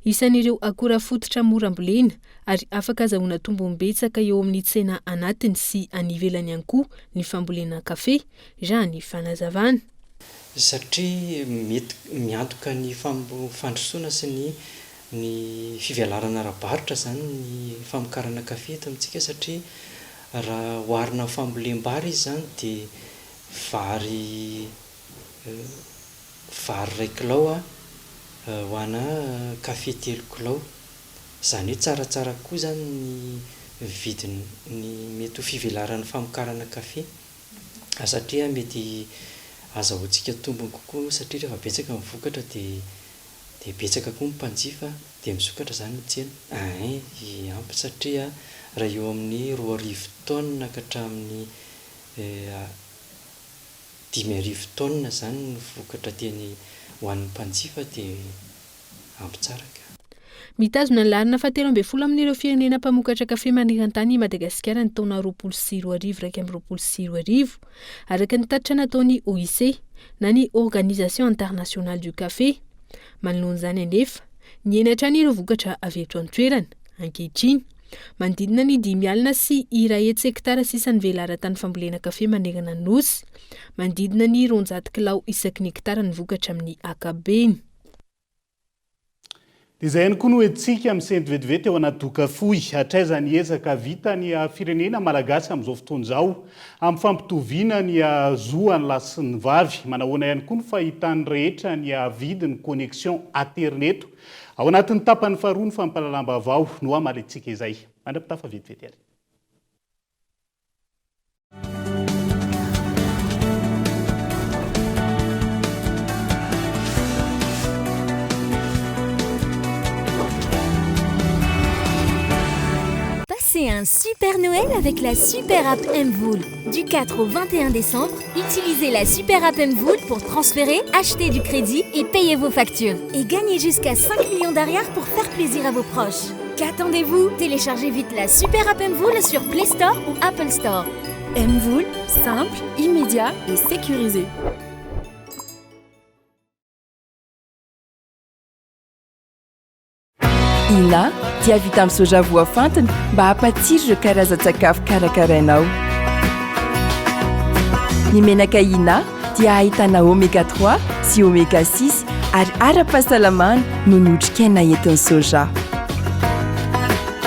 Isan'ireo akora fototra mora ambolena ary afaka azahoana tombony betsaka eo amin'ny tsena anatiny sy any ivelany ihany koa ny fambolena kafe, raha ny fanazavana. Satria mety miantoka ny fandrosoana sy ny ny fivelarana ara-barotra izany ny famokarana kafe eto amintsika satria raha oharina amin'ny fambolem-bary izy izany dia vary vary iray kilao ho ana kafe telo kilao. Izany hoe tsaratsara kokoa izany ny vidiny ny mety ho fivelaran'ny famokarana kafe satria mety azahoantsika tombony kokoa satria rehefa betsaka ny vokatra dia dia betsaka koa ny mpanjifa dia misokatra izany ny tsena. Ein, ampy satria raha eo amin'ny 2000 taonina ka hatramin'ny 5000 taonina izany ny vokatra teny ho an'ny mpanjifa dia ampy tsara ka. Mitazona ny laharana fahatelo ambin'ny folo amin'ireo firenena mpamokatra kafe maneran-tany i Madagasikara ny taona 2020 2021, araka ny tatitra nataon'ny OIC, na ny Organisation Internationale du Café. Manoloana izany anefa, nihena hatrany ireo vokatra avy eto an-toerana, ankehitriny. Manodidina ny 150 hektara sisa ny velaran-tany fambolena kafe manerana ny Nosy. Manodidina ny 200 kilao isaky ny hektara ny vokatra amin'ny ankapobeny. Dia izay ihany koa no entintsika misento vetivety ao anaty doka fohy. Hatraiza ny ezaka vitan'ny firenena malagasy amin'izao fotoana izao amin'ny fampitoviana ny zo an'ny lahy sy ny vavy? Manahoana ihany koa ny fahitan'ny rehetra ny vidin'ny connexion aterineto? Ao anatin'ny tapany faharoa ny fampahalalam-baovao no hamalintsika izay. Mandra-pitafa vetivety ary. Passez un super Noël avec la super app MVola. Du 4 au 21 décembre, utilisez la super app MVola pour transférer, acheter du crédit et payer vos factures. Et gagnez jusqu'à 5 millions d'arrières pour faire plaisir à vos proches. Qu'attendez-vous Téléchargez vite la super app MVola sur Play Store ou Apple Store. MVola, simple, immédiat et sécurisé. Ina dia vita amin'ny soja voafantina mba hampatsiro ireo karazan-tsakafo karakarainao. Ny menaka Ina dia ahitana oméga 3 sy oméga 6 ary ara-pahasalamana noho ny otrikaina entin'ny soja.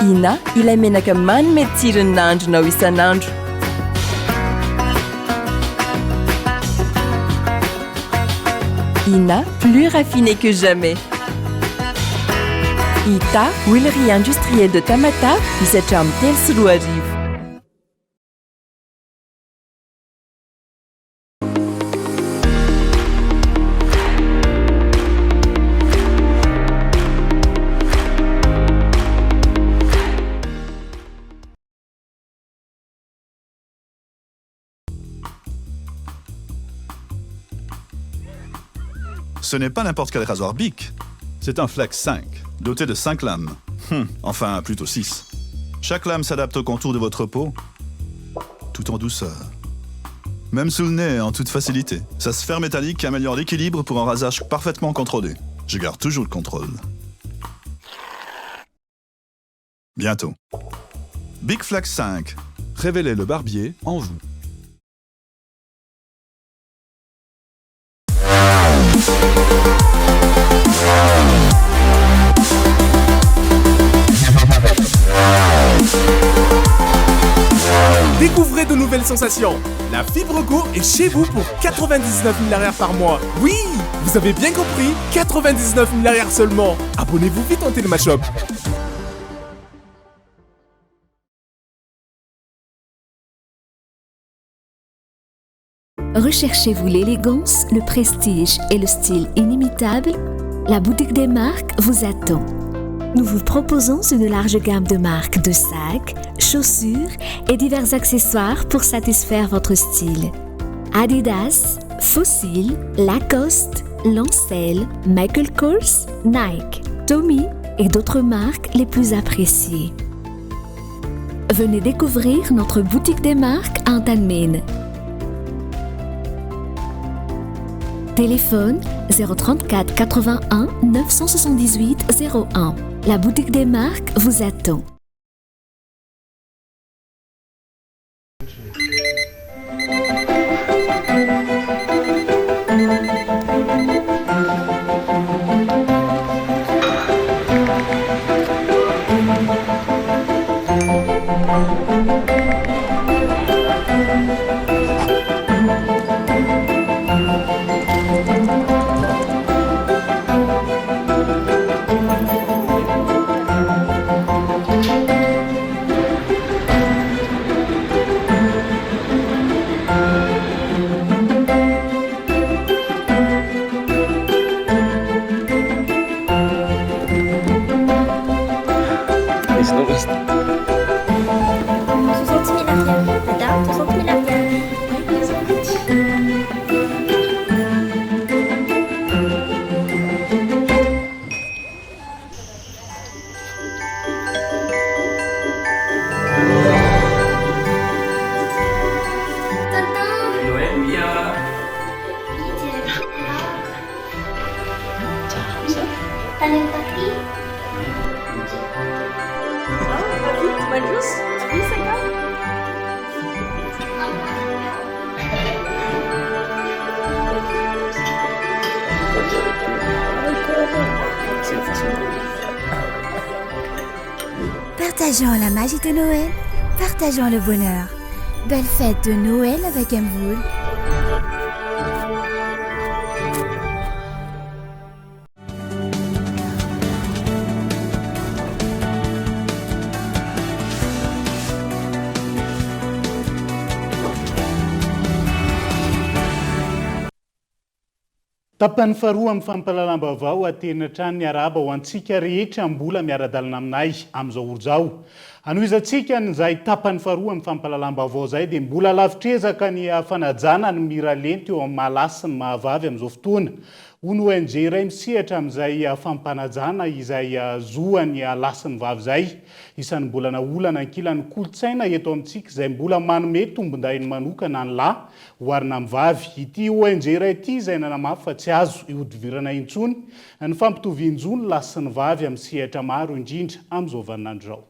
Ina ilay menaka manome tsiro ny nahandronao isan'andro. Ina, plus raffiné que jamais. Ita, huilerie industrielle de Tamatave, misy hatramin'ny 2003. Ce n'est pas n'importe quel rasoir Bic. C'est un Flex 5, doté de 5 lames. Enfin, plutôt 6. Chaque lame s'adapte au contour de votre peau, tout en douceur. Même sous le nez, en toute facilité. Sa sphère métallique améliore l'équilibre pour un rasage parfaitement contrôlé. Je garde toujours le contrôle. Bientôt. Bic Flex 5. Révélez le barbier en vous. Découvrez de nouvelles sensations. La fibre Go est chez vous pour 99 000 arrières par mois. Oui, vous avez bien compris, 99 000 arrières seulement. Abonnez-vous vite en Telma Shop. Recherchez-vous l'élégance, le prestige et le style inimitable La boutique des marques vous attend. Nous vous proposons une large gamme de marques de sacs, chaussures et divers accessoires pour satisfaire votre style. Adidas, Fossil, Lacoste, Lancel, Michael Kors, Nike, Tommy et d'autres marques les plus appréciées. Venez découvrir notre boutique des marques à Antanimena. Téléphone 034 81 978 01. La boutique des marques vous attend. Tany amin'ny papi. Papi, mandroso. Avia sakafo. Partageons la magie de Noël, partageons le bonheur. Belle fête de Noël avec Mvoly. Tapany faharoa amin'ny fampahalalam-baovao aterina hatrany ny arahaba ho antsika rehetra mbola miara-dalana aminay amin'izao ora izao. Hanohizantsika an'izay tapany faharoa amin'ny fampahalalam-baovao izay dia mbola lavitr'ezaka ny fanajana ny miralenta eo amin'ny maha lahy sy ny maha vavy amin'izao fotoana. Hoy ny ONG iray misehatra amin'izay fampanajana izay zo an'ny lahy sy ny vavy izay. Isan'ny mbola naolana ankilan'ny kolontsaina eto amintsika izay mbola manome tombondahiny manokana ny lahy oharina amin'ny vavy. Ity ONG iray ity izay nanamafy fa tsy azo ihodivirana intsony ny fampitovian-jo ny lahy sy ny vavy amin'ny sehatra maro indrindra amin'izao vaninandro izao.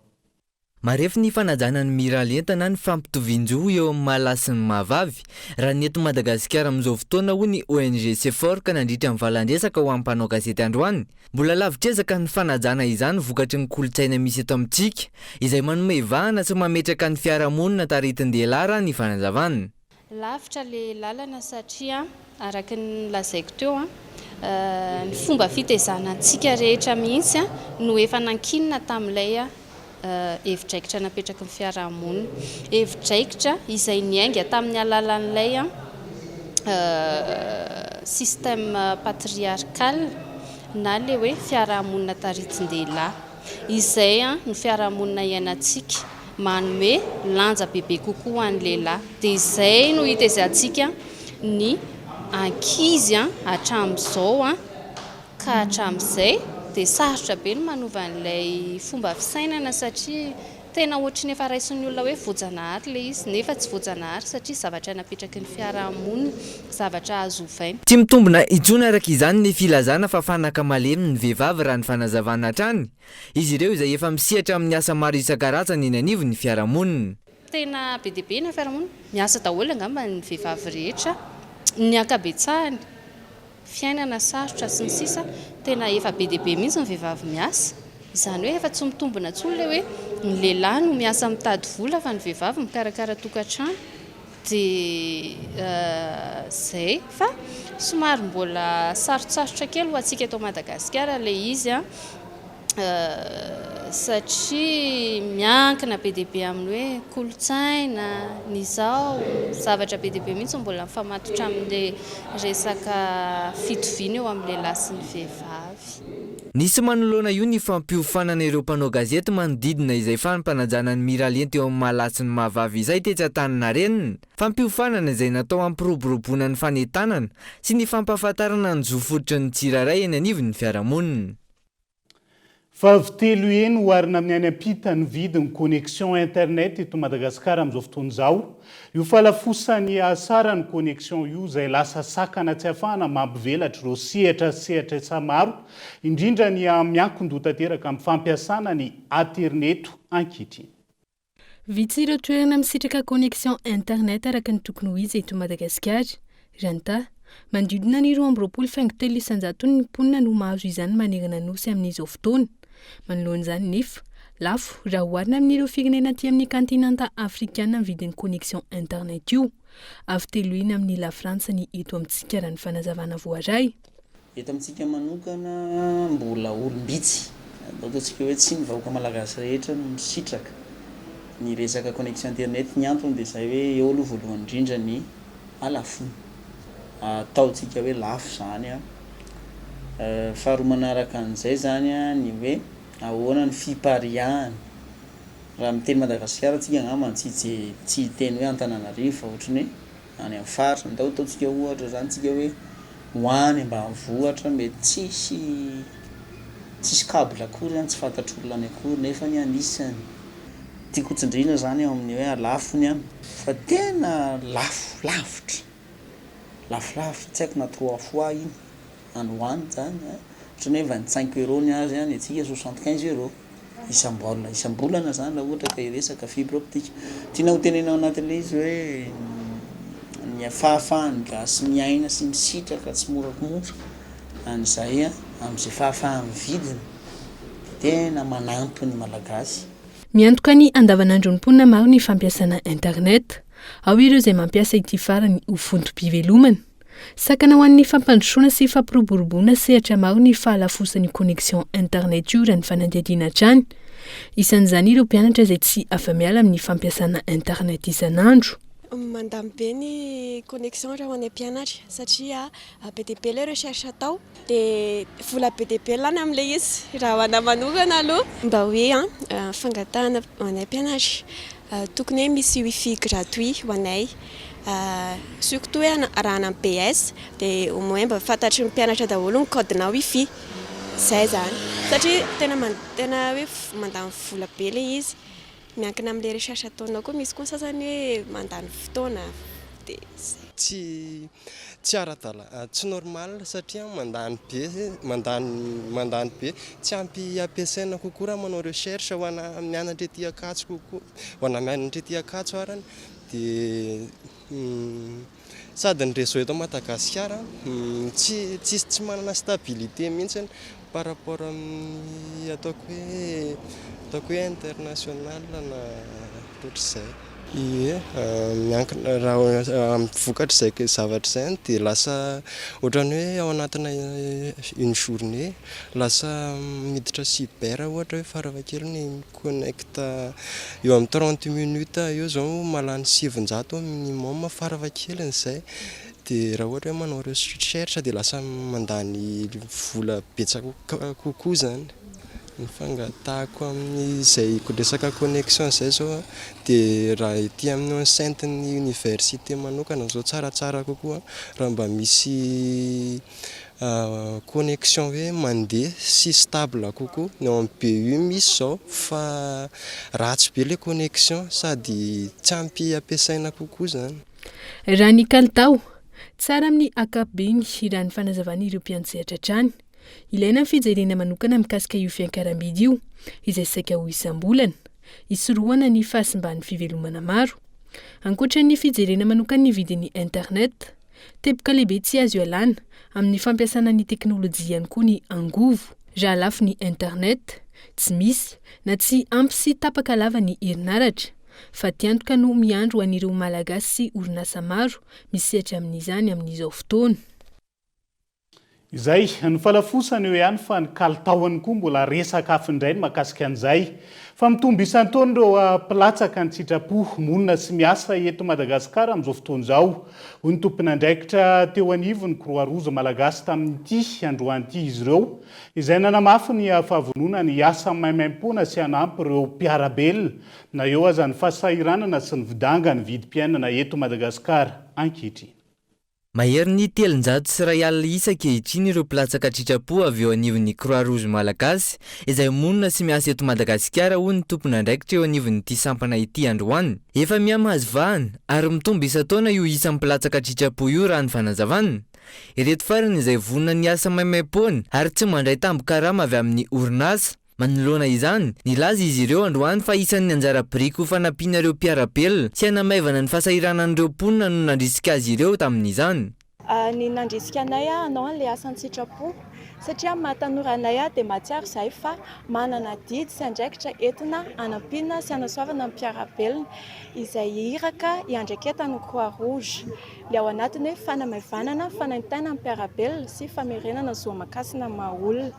Marefo ny fanajana ny miralenta na ny fampitovian-jo eo amin'ny maha lahy sy ny maha vavy, raha ny eto Madagasikara amin'izao fotoana hoy ny ONG Seforc nandritra ny valan-dresaka ho an'ny mpanao gazety androany. Mbola lavitr'ezaka ny fanajana izany vokatry ny kolontsaina misy eto amintsika, izay manome vahana sy mametraka ny fiarahamonina taritin-dehilahy raha ny fanazavana. Lavitra le lalana satria araka ny nolazaiko teo ny fomba fitezana antsika rehetra mihitsy no efa nankinina tamin'ilay hevi-draikitra napetraky ny fiarahamonina. Hevi-draikitra izay niainga tamin'ny alalan'ilay système patriarcal na ilay hoe fiarahamonina taritin-dehilahy. Izay no fiarahamonina iainantsika. Manome lanja bebe kokoa ho an'ny lehilahy. Dia izay no itezatsika ny ankizy hatramin'izao ka hatramin'izay. Dia sarotra be ny manova an'ilay fomba fisainana satria tena ohatry ny efa raisin'ny olona hoe voajanahary ilay izy nefa tsy voajanahary satria zavatra napetraky ny fiarahamonina, zavatra azo ovaina. Tsy mitombina intsony araka izany ny filazana fa fanaka malemy ny vehivavy raha ny fanazavana hatrany. Izy ireo izay efa misehatra amin'ny asa maro isan-karazany eny anivon'ny fiarahamonina. Tena be dia be ny fiarahamonina, miasa daholo angamba ny vehivavy rehetra, ny ankabetsahany, fiainana sarotra sy ny sisa, tena efa be dia be mihitsy ny vehivavy miasa, izany hoe efa tsy mitombina intsony ilay hoe ny lehilahy no miasa mitady vola fa ny vehivavy mikarakara tokantrano. Dia izay fa somary mbola sarotsarotra kely ho antsika eto Madagasikara ilay izy an, satria miankina be dia be amin'ny hoe kolontsaina, ny izao, zavatra be dia be mihitsy no mbola mifamatotra amin'ilay resaka fitoviana eo amin'ny lehilahy sy ny vehivavy. Nisy manoloana io ny fampiofanana ireo mpanao gazety manodidina izay fampanajana ny miralenta eo amin'ny maha lahy sy ny maha vavy izay tetsy Antaninarenina. Fampiofanana izay natao hampiroboroboana ny fanentanana sy ny fampahafantarana ny zo fototry ny tsirairay eny anivon'ny fiarahamonina. Vavy telo heny oharina amin'ny any am-pita ny vidin'ny connexion internet eto Madagasikara amin'izao fotoana izao. Io fahalafosan'ny hasaran'ny connexion io izay lasa sakana tsy ahafahana mampivelatra ireo sehatra sy sehatr'asa maro, indrindra ny miankin-doha tanteraka amin'ny fampiasana ny aterineto ankehitriny. Vitsy ireo toerana misitraka connexion internet araka ny tokony ho izy eto Madagasikara. Raha ny taha, manodidina ny 22 faingo telo isan-jatony ny mponina no mahazo izany manerana ny Nosy amin'izao fotoana. Manoloana izany nefa, lafo raha oharina amin'ireo firenena aty amin'ny kantinanta afrikana ny vidin'ny connexion internet io. Avo telo heny amin'ny Lafrantsa ny eto amintsika raha ny fanazavana voaray. Eto amintsika manokana mbola olom-bitsy, andao ataontsika hoe tsy ny vahoaka malagasy rehetra no misitraka ny resaka connexion internet, ny antony dia izay hoe eo aloha voalohany indrindra ny halafony, ataontsika hoe lafo izany an, faharoa manaraka an'izay izany an ny hoe ahoana ny fipariahany, raha miteny Madagasikara tsika angamba tsy tsy hiteny hoe Antananarivo fa ohatran'ny hoe any amin'ny faritra, ndao ataontsika ohatra zany tsika hoe ho any ambanivohitra mety tsisy tsisy cable akory any, tsy fantatr'olona any akory nefa anie anisany tiako ho tsindriana zany eo amin'ny hoe halafony an, fa tena lafo lavitra, lafo lavitra tsy haiko na trois fois iny any ho any zany an. Ohatran'ny hoe 25 euros ny azy, ny antsika 75 euros isam-bolana, isam-bolana izany raha ohatra ka hiresaka fibre optique. Tiana ho tenenina ao anatin'ilay izy hoe ny fahafahan'ny gasy miaina sy misitraka tsimoramora an'izay amin'izay fahafahan'ny vidiny dia tena manampy ny Malagasy. Miantoka ny andavanandron'ny mponina maro ny fampiasana internet. Ao ireo izay mampiasa ity farany ho vontom-pivelomana. Sakana ho an'ny fampandrosoana sy fampiroboroboana sehatra maro ny fahalafosan'io connexion internet io raha ny fanadihadiana hatrany. Isan'izany ireo mpianatra izay tsy afa-miala amin'ny fampiasana internet isan'andro. Mandany be ny connexion raha ho anay mpianatra satria be dia be ilay recherche atao dia vola be dia be lany amin'ilay izy raha ho anah manokana aloha. Mba hoe fangatahana ho anay mpianatra tokony hoe misy wifi gratuit ho anay surtout hoe raha any amin'ny BS dia au moins mba fantatry ny mpianatra daholo ny code-na wifi izay izany satria tena tena hoe mandany vola be ilay izy. Miankina amin'ilay recherche ataonao koa, misy koa ny sasany hoe mandany fotoana dia izay. Tsy tsy ara-dalàna, tsy normal satria mandany be, mandany mandany be, tsy ampy ampiasaina kokoa raha manao recherche ho ana mianatra ety Ankatso kokoa, ho ana mianatra ety Ankatso arany dia Sady ny réseau eto Madagasikara tsy tsisy tsy manana stabilité mihitsy par rapport amin'ny ataoko hoe ataoko hoe international na ohatr'izay. Ie, miankina raha amin'ny vokatr'izay zavatra izay dia lasa ohatran'ny hoe ao anatina une journée lasa miditra cyber ohatra hoe farafahakeliny Connecte eo amin'ny 30 minutes eo zao mahalany 900 au minimum farafahakeliny izay, dia raha ohatra hoe manao recherche dia lasa mandany vola betsaka kokoa zany. Ny fangatahako amin'izay resaka connexion izay zao an, dia raha ety amin'ny enceinte ny université manokana zao tsaratsara kokoa raha mba misy Connexion hoe mandeha sy stable kokoa, ny ao amin'ny BU misy izao fa ratsy be ilay connexion sady tsy ampy ampiasaina kokoa izany. Raha ny kalitao, tsara amin'ny ankapobeny raha ny fanazavan'ireo mpiantsehatra hatrany. Ilaina ny fijerena manokana mikasika io fiakaram-bidy io, izay saika ho isam-bolana, hisorohana ny fahasimban'ny fivelomana maro. Ankoatra ny fijerena manokana ny vidin'ny internet, Teboka lehibe tsy azo ialana amin'ny fampiasana ny teknolojia ihany koa ny angovo. Raha lafo ny internet, tsy misy na tsy ampy sy tapaka lava ny herinaratra. Fatiantoka no miandry ho an'ireo Malagasy sy orinasa maro misehatra amin'izany amin'izao fotoana. Izay, ny falafosana eo ihany fa ny kalitaony koa mbola resaka hafa indray ny mahakasika an'izay. Fa mitombo isan-taona ireo mpilatsaka an-tsitrapo monina sy miasa eto Madagasikara amin'izao fotoana izao, hoy ny tompon'andraikitra teo anivon'ny Croix Rouge Malagasy tamin'ity androany ity izy ireo, izay nanamafy ny fahavononany hiasa maimaimpoana sy hanampy ireo mpiara-belona na eo aza ny fahasahiranana sy ny vidangan'ny vidim-piainana eto Madagasikara ankehitriny. Maherin'ny 301 isa ankehitriny ireo mpilatsaka an-tsitrapo avy eo anivon'ny Croix Rouge Malagasy izay monina sy miasa eto Madagasikara hoy ny tompon'andraikitra eo anivon'ity sampana ity androany. Efa miha-mahazo vahana ary mitombo isan-taona io isan'ny mpilatsaka an-tsitrapo io raha ny fanazavana. Ireto farany izay vonona ny hiasa maimaim-poana ary tsy mandray tambin-karama avy amin'ny orinasa. Manoloana izany, nilaza izy ireo androany fa isan'ny anjara biriky ho fanampiana ireo mpiara-belona sy hanamaivana ny fahasahiranan'ireo mponina no nandrisika azy ireo tamin'izany. Ny nandrisika anay hanao an'ilay asa an-tsitrapo satria amin'ny maha tanora anay dia mahatsiaro izahay fa manana adidy sy andraikitra entina hanampiana sy hanasoavana ny mpiara-belona izay iraka iandraiketan'ny Croix Rouge. Ilay ao anatiny hoe fanamaivanana, fanaintainana ny mpiara-belona sy famerenana zo aman-kasina ny maha olona.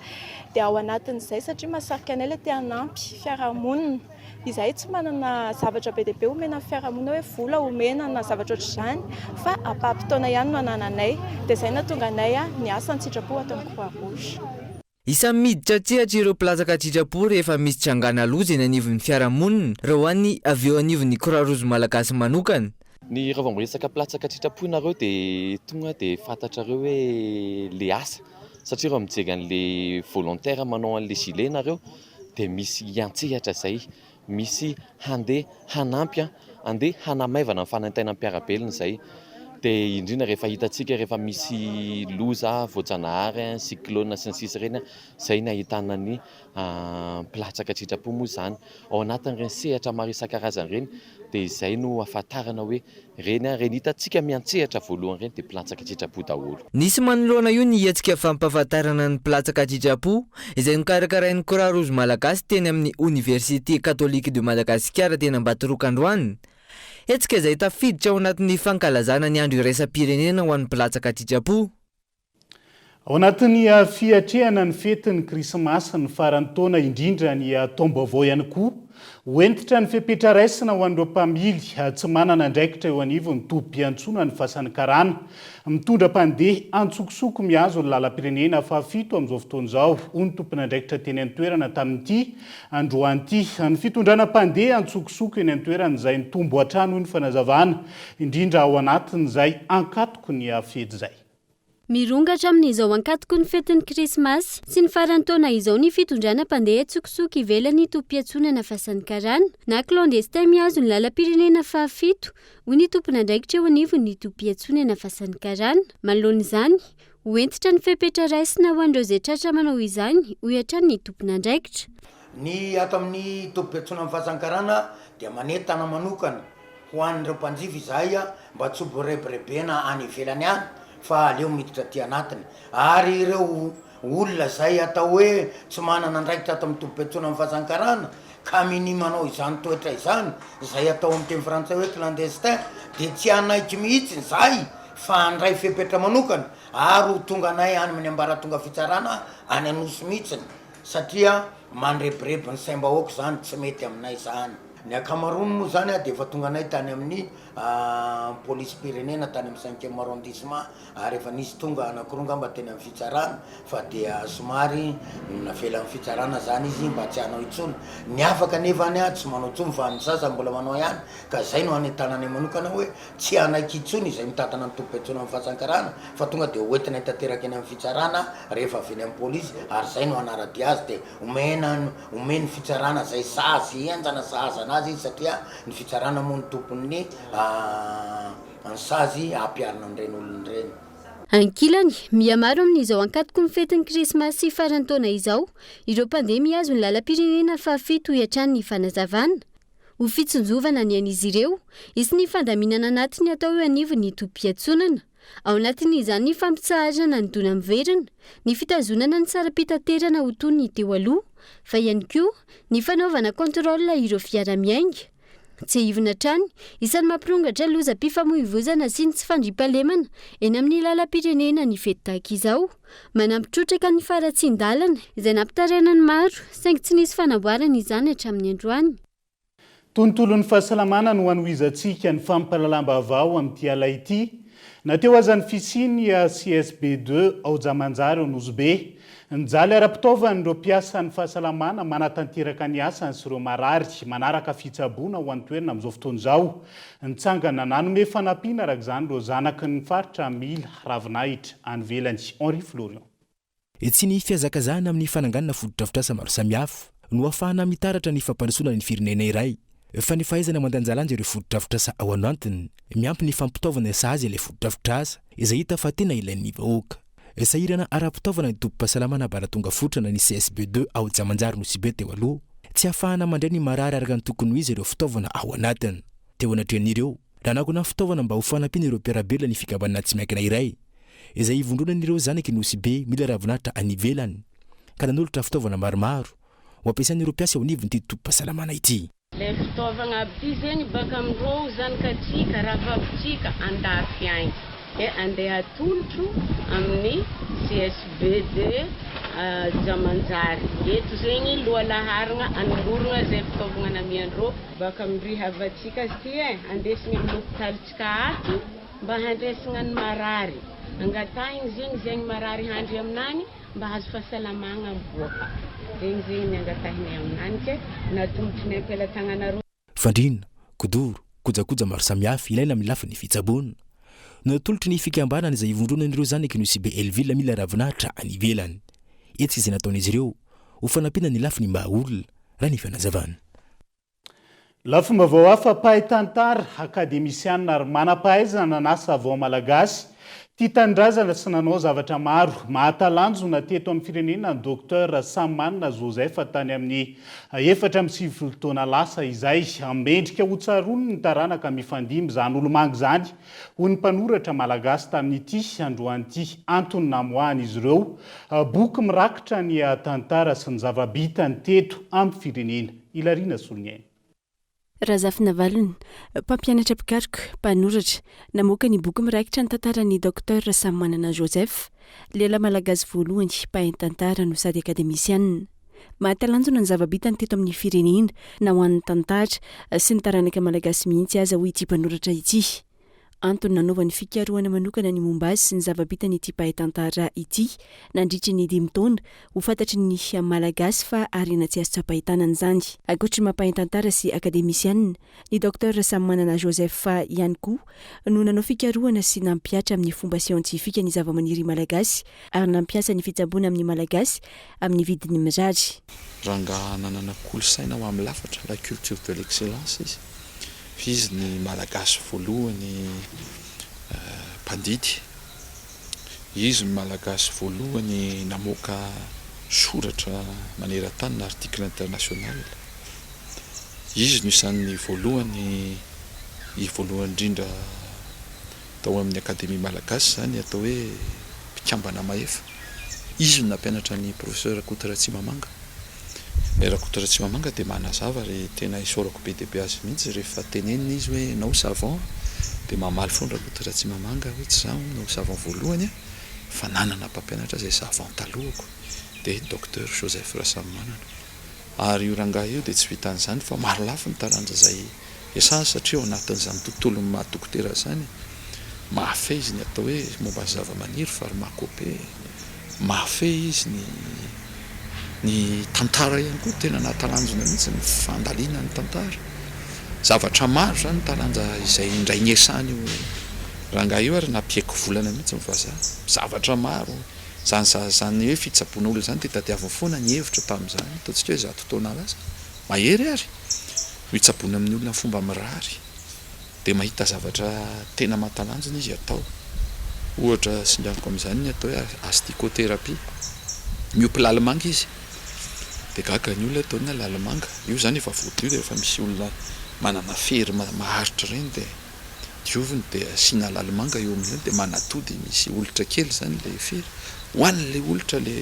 Dia ao anatin'izay satria mahasarika anay ilay te hanampy fiarahamonina. Izahay tsy manana zavatra be dia be omena ny fiarahamonina hoe vola omena na zavatra ohatr'izany fa ampaham-potoana ihany no anananay. Dia izay no nahatonga anay niasa an-tsitrapo ato amin'ny Croix Rouge. Isan'ny miditra an-tsehatra ireo mpilatsaka an-tsitrapo rehefa misy trangana loza eny anivon'ny fiarahamonina, raha ho an'ny avy eo anivon'ny Croix Rouge Malagasy manokana. Ny raha vao miresaka mpilatsaka an-tsitrapo ianareo dia tonga dia fantatrareo hoe le asa satria raha mijery an'le volontaire manao an'le gilet nareo dia misy hiantsehatra izay, misy handeha hanampy an, handeha hanamaivana ny fanaintainan'ny mpiara-belona izay. Dia indrindra rehefa hitantsika rehefa misy loza voajanahary, cyclone sy ny sisa ireny, izay no ahitana ny mpilatsaka an-tsitrapo moa izany. Ao anatin'ireny sehatra maro isan-karazany ireny dia izay no ahafantarana hoe ireny, ireny hitantsika miantsehatra voalohany ireny dia mpilatsaka an-tsitrapo daholo. Nisy manoloana io ny hetsika fampahafantarana ny mpilatsaka an-tsitrapo izay nokarakarain'ny Croix Rouge Malagasy teny amin'ny Oniversite Catholique de Madagascar teny Ambatoroka androany. Hetsika izay tafiditra ao anatin'ny fankalazana ny andro iraisam-pirenena ho an'ny mpilatsaka an-tsitrapo. Ao anatin'ny fiatrehana ny fetin'ny Krismasy ny faran'ny taona, indrindra ny taom-baovao ihany koa, ho hentitra ny fepetra raisina ho an'ireo mpamily tsy manana andraikitra eo anivon'ny tobim-piantsonan'ny Fasan'ny Karana. Mitondra mpandeha antsokosoko mihazo ny lalam-pirenena fahafito amin'izao fotoana izao, hoy ny tompon'andraikitra teny an-toerana tamin'ity androany ity. Ny fitondrana mpandeha antsokosoko eny an-toerana izay nitombo hatrany, hoy ny fanazavana, indrindra ao anatin'izay ankatoky ny fety izay. Mirongatra amin'izao ankatoky ny fetin'ny Krismasy sy ny faran'ny taona izao ny fitondrana mpandeha an-tsokosoko ivelan'ny tobim-piantsonana Fasan'ny Karana na clandestin mihazo ny lalam-pirenena fahafito, hoy ny tompon'andraikitra eo anivon'ny tobim-piantsonana Fasan'ny Karana. Manoloana izany, ho hentitra ny fepetra raisina ho an'ireo izay tratra manao izany, hoy hatrany ny tompon'andraikitra. Ny ato amin'ny tobim-piantsonan'ny Fasan'ny Karana dia manentana manokana ho an'ireo mpanjifa izahay mba tsy ho borebirebena any ivelany any fa aleo miditra aty anatiny ary ireo olona izay atao hoe tsy manana andraikitra ato amin'ny tobim-piantsoana amin'ny Fasankarana ka minia manao izany toetra izany izay atao amin'ny teny frantsay hoe clandestin dia tsy hanaiky mihitsy izahay fa handray fepetra manokana ary ho tonga anay any amin'ny ambaratonga fitsarana any Anosy mihitsiny satria mandrebireby ny saim-bahoaka izany tsy mety aminay izany. Ny ankamaroany moa izany dia efa tonga anay tany amin'ny polisim-pirenena tany amin'ny cinquième arrondissement ary efa nisy tonga anankiroa angamba teny amin'ny fitsarana fa dia somary navelan'ny fitsarana izany izy mba tsy hanao intsony. Ny afaka anefa any tsy manao intsony fa ny sasany mbola manao ihany ka izay no hanentananay manokana hoe tsy hanaiky intsony izay mitantana ny tobim-piantsoana amin'ny fahasankarana fa tonga dia hoentinay tanteraka eny amin'ny fitsarana rehefa avy eny amin'ny polisy ary izay no hanara-dia azy dia omena Omen'ny fitsarana izay sazy henjana sahaza anazy izy satria ny fitsarana moa no tompon'ny ny sazy hampiharina an'ireny olona ireny. Ankilany, mihamaro amin'izao ankatoky ny fetin'ny Krismasy sy faran'ny taona izao ireo mpandeha mihazo ny lalam-pirenena fahafito hoy hatrany ny fanazavana. Ho fitsinjovana ny ain'izy ireo, hisy ny fandaminana anatiny atao eo anivon'ny tobim-piantsonana. Ao anatin'izany ny fampitsaharana ny dona miverina, ny fitazonana ny saram-pitaterana ho toy ny teo aloha, fa ihany koa ny fanaovana contrôle ireo fiara miainga. Tsiahivina hatrany, isan'ny mampirongatra lozam-pifamoivoizana sy ny tsy fandriampahalemana eny amin'ny lalam-pirenena ny fety tahaka izao. Manampy trotraka ny faharatsian-dalana, izay nampitaraina ny maro, saingy tsy nisy fanamboarana izany hatramin'ny androany. Tontolon'ny fahasalamana no hanohizantsika ny fampahalalam-baovao amin'ity ala ity. Na teo aza ny fisian'ny CSB ii ao Jamanjary ao Nosy Be. Nijaly ara-pitaovana ireo mpiasan'ny fahasalamana manatanteraka ny asany sy ireo marary manaraka fitsaboana ao an-toerana amin'izao fotoana izao. Nitsangana nanome fanampiana araka izany ireo zanaky ny faritra mila ravinahitra any ivelany. Henri Florian. Tsy ny fihazakazahana amin'ny fananganana fotodrafitrasa maro samihafa no ahafahana mitaratra ny fampandrosoana ny firenena iray, fa ny fahaizana mandanjalanja ireo fotodrafitrasa ao anatiny, miampy ny fampitaovana sahaza ilay fotodrafitrasa izay hita fa tena ilain'ny vahoaka. Sahirana ara-pitaovana ny tobim-pahasalamana Ambaratonga Fototra na ny CSB ii ao Jamanjary Nosibe teo aloha. Tsy ahafahana mandray ny marary araka ny tokony ho izy ireo fitaovana ao anatiny. Teo anatrehan'ireo, nanangona fitaovana mba ho fanampiana ireo mpiara-belona ny fikambanana tsy miankina iray, izay ivondronan'ireo zanaky Nosy Be mila ravinahitra any ivelany, ka nanolotra fitaovana maromaro ho ampiasain'ireo mpiasa eo anivon'ity tobim-pahasalamana ity. Le fitaovagna aby ty zegny baka amindrô zanakatsika, rahavavintsika andafy agny de andeha atolotro amin'ny CSB de Jamanjary. Eto zegny lohalaharagna anoloragna zay fitaovagna namiandrô baka amindry havantsika azy ty e, andesigny amin'ny hopitalintsika ato mba handresagna ny marary. Angatahigny zegny zegny marary handry aminagny. Mba hahazo fahasalamagna miboaka. Zegny zegny ny angatahinay aminany ke natolotry ny am-pelatagnanareo. Fandriana, kidoro, kojakoja maro samihafa ilaina amin'ny lafiny fitsaboana no natolotry ny fikambanana izay ivondronan'ireo zanaky Nosy Be Hellville mila ravinahitra any ivelany. Hetsika izay nataon'izy ireo ho fanampiana ny lafiny maha olona, raha ny fanazavana. Lafim-baovao hafa, mpahay tantara, akademisianina ary manam-pahaizana nanasa vao malagasy, tia tanindrazana sy nanao zavatra maro mahatalanjona teto amin'ny firenena ny Docteur Rasamimanana Joseph tany amin'ny 94 taona lasa izay. Mendrika hotsaroany ny taranaka mifandimby izany olomanga izany, hoy ny mpanoratra malagasy tamin'ity androany ity. Antony namoahan'izy ireo boky mirakitra ny tantara sy ny zava-bitany teto amin'ny firenena. Ilariana Soloniaina. Razafinavalona, mpampianatra mpikaroka, mpanoratra, namoaka ny boky mirakitra ny tantaran'ny Docteur Rasamimanana Joseph, lehilahy malagasy voalohany mpahay tantara no sady akademisianina. Mahatalanjona ny zava-bitany teto amin'ny firenena na ho an'ny tantara sy ny taranaka malagasy mihitsy aza hoy ity mpanoratra ity. Antony nanaovany fikarohana manokana ny momba azy sy ny zava-bitany ity mpahay tantara ity nandritry ny dimy taona, ho fantatry ny Malagasy fa harena tsy azo tsapain-tanana izany. Ankoatry ny maha mpahay tantara sy akademisianina, ny Docteur Rasamimanana Joseph ihany koa no nanao fikarohana sy nampihatra amin'ny fomba siantifika ny zavamaniry malagasy ary nampiasa ny fitsaboana amin'ny Malagasy amin'ny vidiny mirary. Rangahy nanana kolosaina ho amin'ny lafatra, la culture de l'excellence, izy. Izy ny Malagasy voalohany mpandidy. Izy ny Malagasy voalohany namoaka soratra maneran-tany na article international. Izy no isan'ny voalohany, voalohany indrindra tao amin'ny Akademia Malagasy izany atao hoe mpikambana mahefa. Izy no nampianatra ny Professeur Rakoto Ratsimamanga. Ilay Rakoto Ratsimamanga dia manazava ary tena isaorako be dia be azy mihitsy rehefa tenenina izy hoe ianao savant dia mamaly foana Rakoto Ratsimamanga hoe tsy izaho no savant voalohany fa nanana mpampianatra izay savant talohako dia Docteur Joseph Rasamimanana. Ary io rangahy io dia tsy vitan'izany fa maro lafy ny taranja izay iasany satria ao anatin'izany tontolon'ny maha dokotera izany, mahafehy izy ny atao hoe momba ny zavamaniry, pharmacopée, mahafehy izy ny ny tantara ihany koa, tena nahatalanjona mihitsy ny fandalinany ny tantara. Zavatra maro izany ny taranja izay indray niasany io rangahy io ary nampiaiky volana mihitsy ny vazaha. Zavatra maro. Izany za izany hoe fitsaboana olona izany dia tadiaviny foana ny hevitra tamin'izany, ataontsika hoe 100 taona lasa, mahery ary no hitsaboana amin'ny olona amin'ny fomba mirary, dia mahita zavatra tena mahatalanjona izy atao. Ohatra singaniko amin'izany ny atao hoe asticothérapie, miompy lalimanga izy, dia gaga ny olona hoe ataonina lalimanga, io izany efa voadio dia rehefa misy olona manana fery maharitra ireny dia. Dioviny dia asiana lalimanga eo amin'io dia manatody misy olitra kely izany ilay fery, hohanin'ilay olitra ilay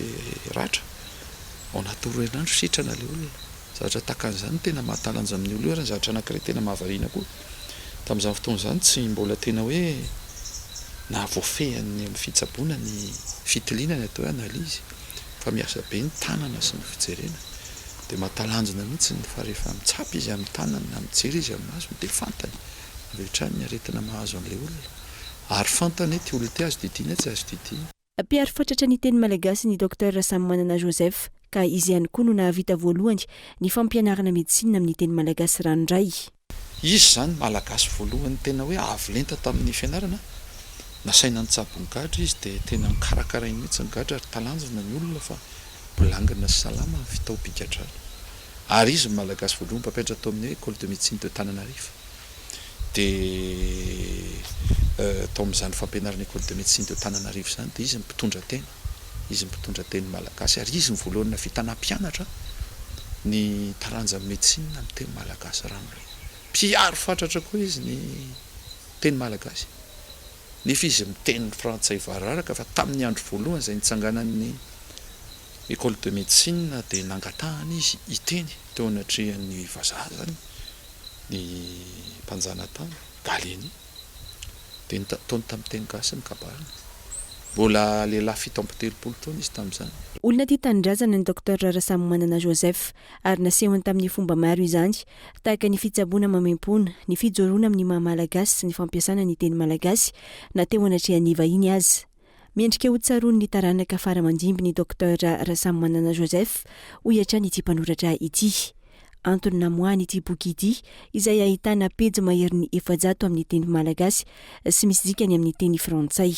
ratra, ao anatin'ny roa herinandro sitrana ilay olona. Zavatra tahaka an'izany no tena mahatalanjona amin'ny olona io ary ny zavatra anankiray tena mahavariana koa, tamin'izany fotoana izany tsy mbola tena hoe nahavoafehin'ny amin'ny fitsaboana ny fitiliana ny atao hoe analyse fa miasa be ny tanana sy ny fijerena dia mahatalanjona mihitsy fa rehefa mitsapa izy amin'ny tanany na mijery izy amin'ny masony dia fantany avy hatrany ny aretina mahazo an'ilay olona ary fantany hoe ity olona ity azo didiana tsy azo didiana. Mpiaro fatratra ny teny malagasy ny Docteur Rasamimanana Joseph ka izy ihany koa no nahavita voalohany ny fampianarana medecine amin'ny teny malagasy ranoray. Izy izany malagasy voalohany tena hoe avo lenta tamin'ny fianarana, nasaina nitsabo ny gadra izy dia tena nokarakarainy mihitsy ny gadra ary talanjona ny olona fa bolangina sy salama ny fitaom-pigadrana. Ary izy no malagasy voalohany mpampianatra tao amin'ny hoe Ecole de Médecine de Tananarive. Dia tao amin'izany fampianarana Ecole de Médecine de Tananarive izany dia izy no mpitondra teny, izy no mpitondra teny malagasy ary izy no voalohany nahavita nampianatra ny taranja médecine amin'ny teny malagasy ranoray. Mpiaro fatratra koa izy ny teny malagasy. Nefa izy miteny frantsay variraraka fa tamin'ny andro voalohany izay nitsanganan'ny Ecole de médecine dia nangatahana izy hiteny teo anatrehan'ny vazaha izany, ny mpanjanatany, Gallieni, dia nataony tamin'ny teny gasy ny kabariny. Mbola lehilahy 37 taona izy tamin'izany. Olona tia tanindrazana ny Docteur Rasamimanana Joseph ary nasehony tamin'ny fomba maro izany, tahaka ny fitsaboana maimaimpoana, ny fijoroana amin'ny maha Malagasy sy ny fampiasana ny teny malagasy na teo anatrehan'ny vahiny aza. Mendrika ho tsaroan'ny taranaka fara aman-dimby ny Docteur Rasamimanana Joseph, hoy hatrany ity mpanoratra ity. Antony namoahany ity boky ity, izay ahitana pejy maherin'ny 400 amin'ny teny malagasy sy misy dikany amin'ny teny frantsay.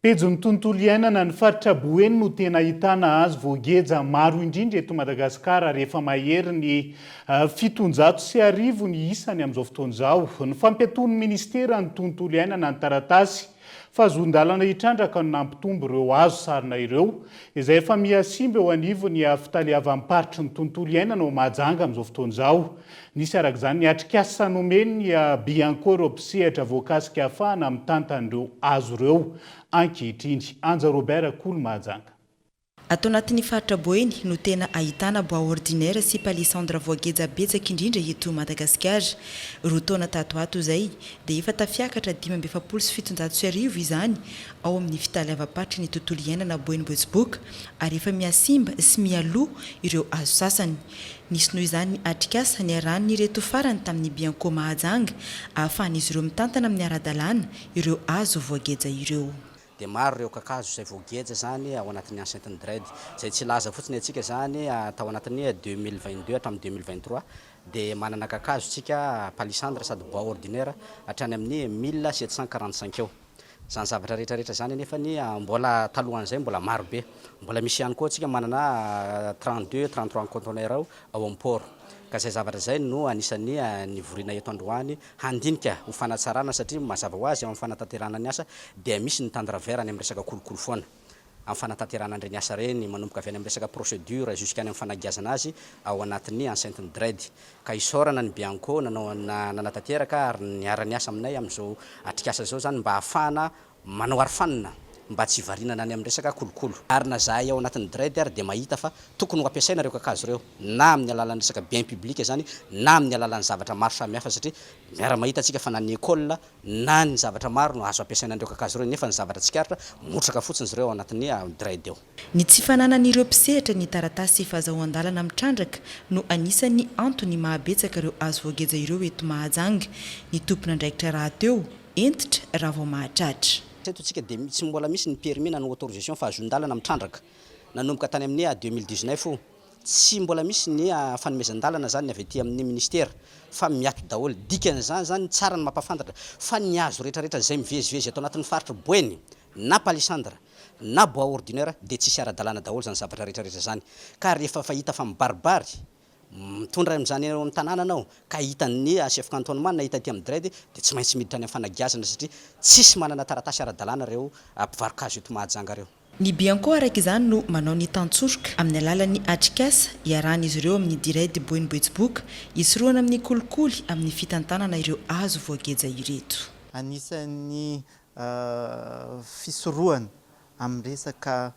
Pejin'ny tontolo iainana, ny faritra Boeny no tena ahitana hazo voageja maro indrindra eto Madagasikara ary efa mahery ny 1700 ny isany amin'izao fotoana izao. Ny fampiatoan'ny minisiteran'ny tontolo iainana ny taratasy fahazoan-dalana hitrandraka no nampitombo ireo hazo sarona ireo, izay efa miha simba eo anivon'ny fitaleavam-paritry ny tontolo iainana ao Mahajanga amin'izao fotoana izao. Nisy araka izany ny atrikasa nomen'ny Bianco ireo mpisehatra voakasika ahafahana mitantana ireo hazo ireo ankehitriny. Anja Robert Kolo Mahajanga. Ato anatin'ny faritra Boeny no tena ahitana bois ordinaire sy palissandre voageja betsaka indrindra eto Madagasikara. Roa taona tato ato izay dia efa tafiakatra 1745 izany ao amin'ny fitaleavam-paritry ny tontolo iainana Boeny Betsiboka ary efa mihasimba sy miha-lo ireo hazo sasany. Nisy noho izany ny atrikasa niarahan'ireto farany tamin'ny Bianco Mahajanga ahafahan'izy ireo mitantana amin'ny ara-dalàna ireo hazo voageja ireo. Dia maro ireo kakazo izay voageja izany ao anatin'ny enceinte-n'ny DREDD. Izay tsy hilaza fotsiny antsika izany, tao anatin'ny 2022 hatramin'ny 2023 dia manana kakazo isika palissandre sady bois ordinaire hatrany amin'ny 1745 eo. Izany zavatra rehetra rehetra izany anefany mbola talohan'izay mbola maro be. Mbola misy ihany koa antsika manana 32, 33 conteneurs ao amin'ny port. Ka izay zavatra izay no anisan'ny nivoriana eto androany handinika ho fanatsarana satria mazava ho azy ao amin'ny fanatanterahana ny asa dia misy ny tendre vert any amin'ny resaka kolikoly foana amin'ny fanatanterahana an'ireny asa ireny manomboka avy any amin'ny resaka procédure jusqu'à any amin'ny fanagiazana azy ao anatin'ny enceinte ny DREDD. Ka isaorana ny Bianco nanao nanatanteraka ary niara-niasa aminay amin'izao atrikasa izao izany mba hahafahana Manao arofanina mba tsy hivarinana any amin'ny resaka kolokolo. Ary na zahay ao anatin'ny DREDD ary dia mahita fa tokony ho ampiasaina ireo kakazo ireo na amin'ny alalan'ny resaka bien public izany na amin'ny alalan'ny zavatra maro samihafa satria miara-mahita antsika fa na ny école na ny zavatra maro no azo ampiasaina an'ireo kakazo ireo nefa ny zavatra tsikaritra motraka fotsiny izy ireo ao anatin'ny DREDD ao. Ny tsy fananan'ireo mpisehatra ny taratasy fahazahoan-dalana mitrandraka no anisan'ny antony mahabetsaka ireo hazo voageja ireo eto Mahajanga. Ny tompon'andraikitra rahateo hentitra raha vao mahatratra. Eto tsika dia tsy mbola misy ny permis na ny autorisation fahazoan-dalana mitrandraka. Nanomboka tany amin'ny 2019 io. Tsy mbola misy ny fanomezan-dalana izany ny avy aty amin'ny ministera fa miato daholo. Dikan'izany izany tsara ny mampahafantatra fa ny hazo rehetrarehetra izay mivezivezy ato anatin'ny faritra Boeny na palissandre na bois ordinaire dia tsisy ara-dalàna daholo izany zavatra rehetrarehetra izany. Ka rehefa fa hita fa mibaribary Mitondra an'izany eo amin'ny tanàna anao ka hitan'ny chef cantonnement na hita aty amin'ny DREDD dia tsy maintsy miditra any amin'ny fanagiazana satria tsisy manana taratasy ara-dalàna ireo mpivaro-kazo eto Mahajanga ireo. Ny Bianco araka izany no manao ny tantsoroka amin'ny alalan'ny atrikasa iarahan'izy ireo amin'ny DREDD Boeny Betsiboka hisorohana amin'ny kolikoly amin'ny fitantanana ireo hazo voageja ireto. Anisan'ny fisorohana amin'ny resaka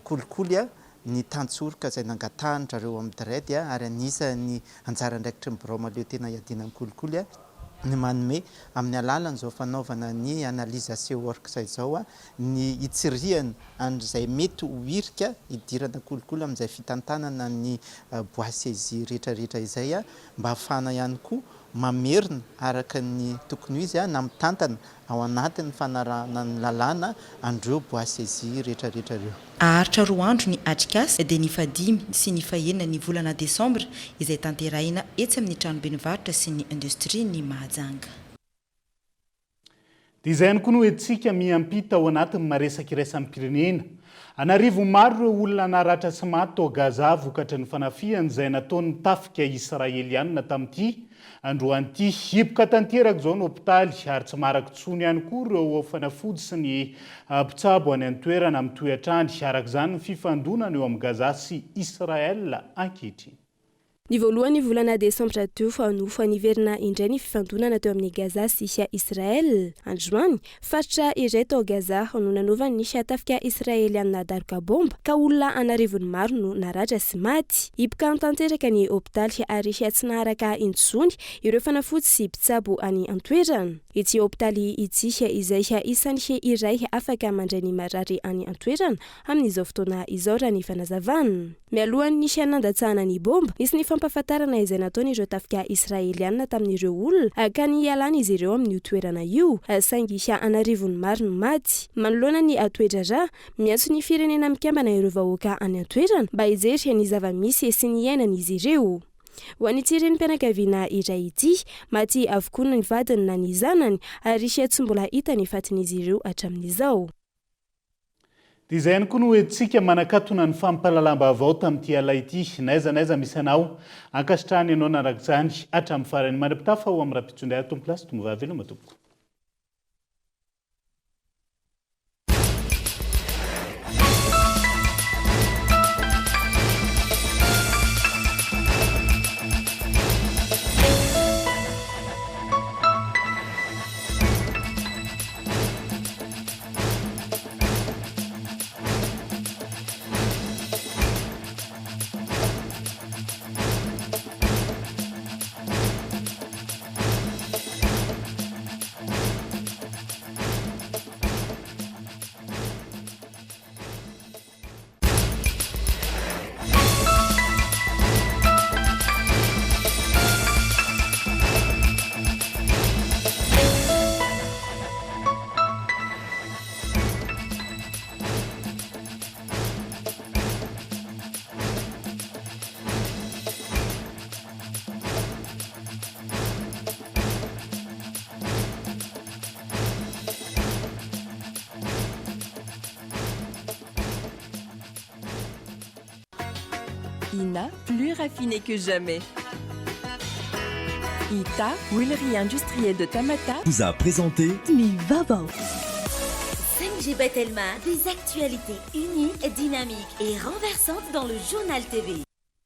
kolikoly ny tantsoroka izay nangatahan-dRareo amin'ny DREDD ary anisan'ny anjara andraikitry ny birao mahaleo tena hiadiana amin'ny kolikoly ny manome amin'ny alalan'izao fanaovana ny analyse ACWorks izao ny hitsirihana an'izay mety ho hirika hidirana kolikoly amin'izay fitantanana ny bois saisie rehetra rehetra izay mba hahafahana ihany koa mamerina araka ny tokony ho izy na mitantana ao anatin'ny fanarahana ny lalàna an'ireo bois saisie rehetra rehetra ireo. Haharitra roa andro ny atrikasa dia ny fahadimy sy ny fahenina ny volana desambra izay tanterahina etsy amin'ny tranoben'ny varotra sy ny indostria-n'i Mahajanga. Dia izay ihany koa no entintsika miampita ao anatin'ny maresaka iraisam-pirenena. An'arivony maro ireo olona naratra sy maty tao Gaza vokatry ny fanafihana izay nataon'ny tafika Israelianina tamin'ity androany ity. Hiboka tanteraka izao ny hopitaly ary tsy maharaka intsony ihany koa ireo fanafody sy ny mpitsabo any an-toerana. Mitohy hatrany araka izany ny fifandonana eo amin'i Gaza sy Israel ankehitriny. Ny voalohan'ny volana desambra teo no niverina indray ny fifandonana teo amin'i Gaza sy Israel. Androany, faritra iray tao Gaza no nanaovan'ny tafika israelianina daroka baomba ka olona an'arivony maro no naratra sy maty. Hipoka tanteraka ny hopitaly ary tsy naharaka intsony ireo fanafody sy mpitsabo any an-toerana. Ity hopitaly ity izay isan'ny iray afaka mandray ny marary any an-toerana amin'izao fotoana izao raha ny fanazavana. Mialohan'ny nandatsahana ny bomba, nisy ny fampahafantarana izay nataon'ireo tafika Israeliana tamin'ireo olona ka ny hialan'izy ireo amin'io toerana io, saingy an'arivony maro no maty. Manoloana ny toe-draharaha, miantso ny Firenena Mikambana ireo vahoaka any an-toerana mba hijery ny zava-misy sy ny iainan'izy ireo. Ho an'ity renim-pianakaviana iray ity, maty avokoa ny vadiny na ny zanany ary tsy mbola hita ny fatin'izy ireo hatramin'izao. Dia izay ihany koa no hoentintsika manakatona ny fampahalalam-baovao tamin'ity alina ity. N'aiza n'aiza misy anao, ankasitrahana ianao nanaraka izany hatramin'ny farany. Mandra-pitafa ho amin'ny rahampitso indray aho tompolahy sy tomovavy veloma tompoko. Ina, plus raffiné que jamais. Ita, huilerie industrielle de Tamata. Vous a présenté Ny vaovao. 5G by Telma, des actualités uniques, dynamiques et renversantes dans le journal TV.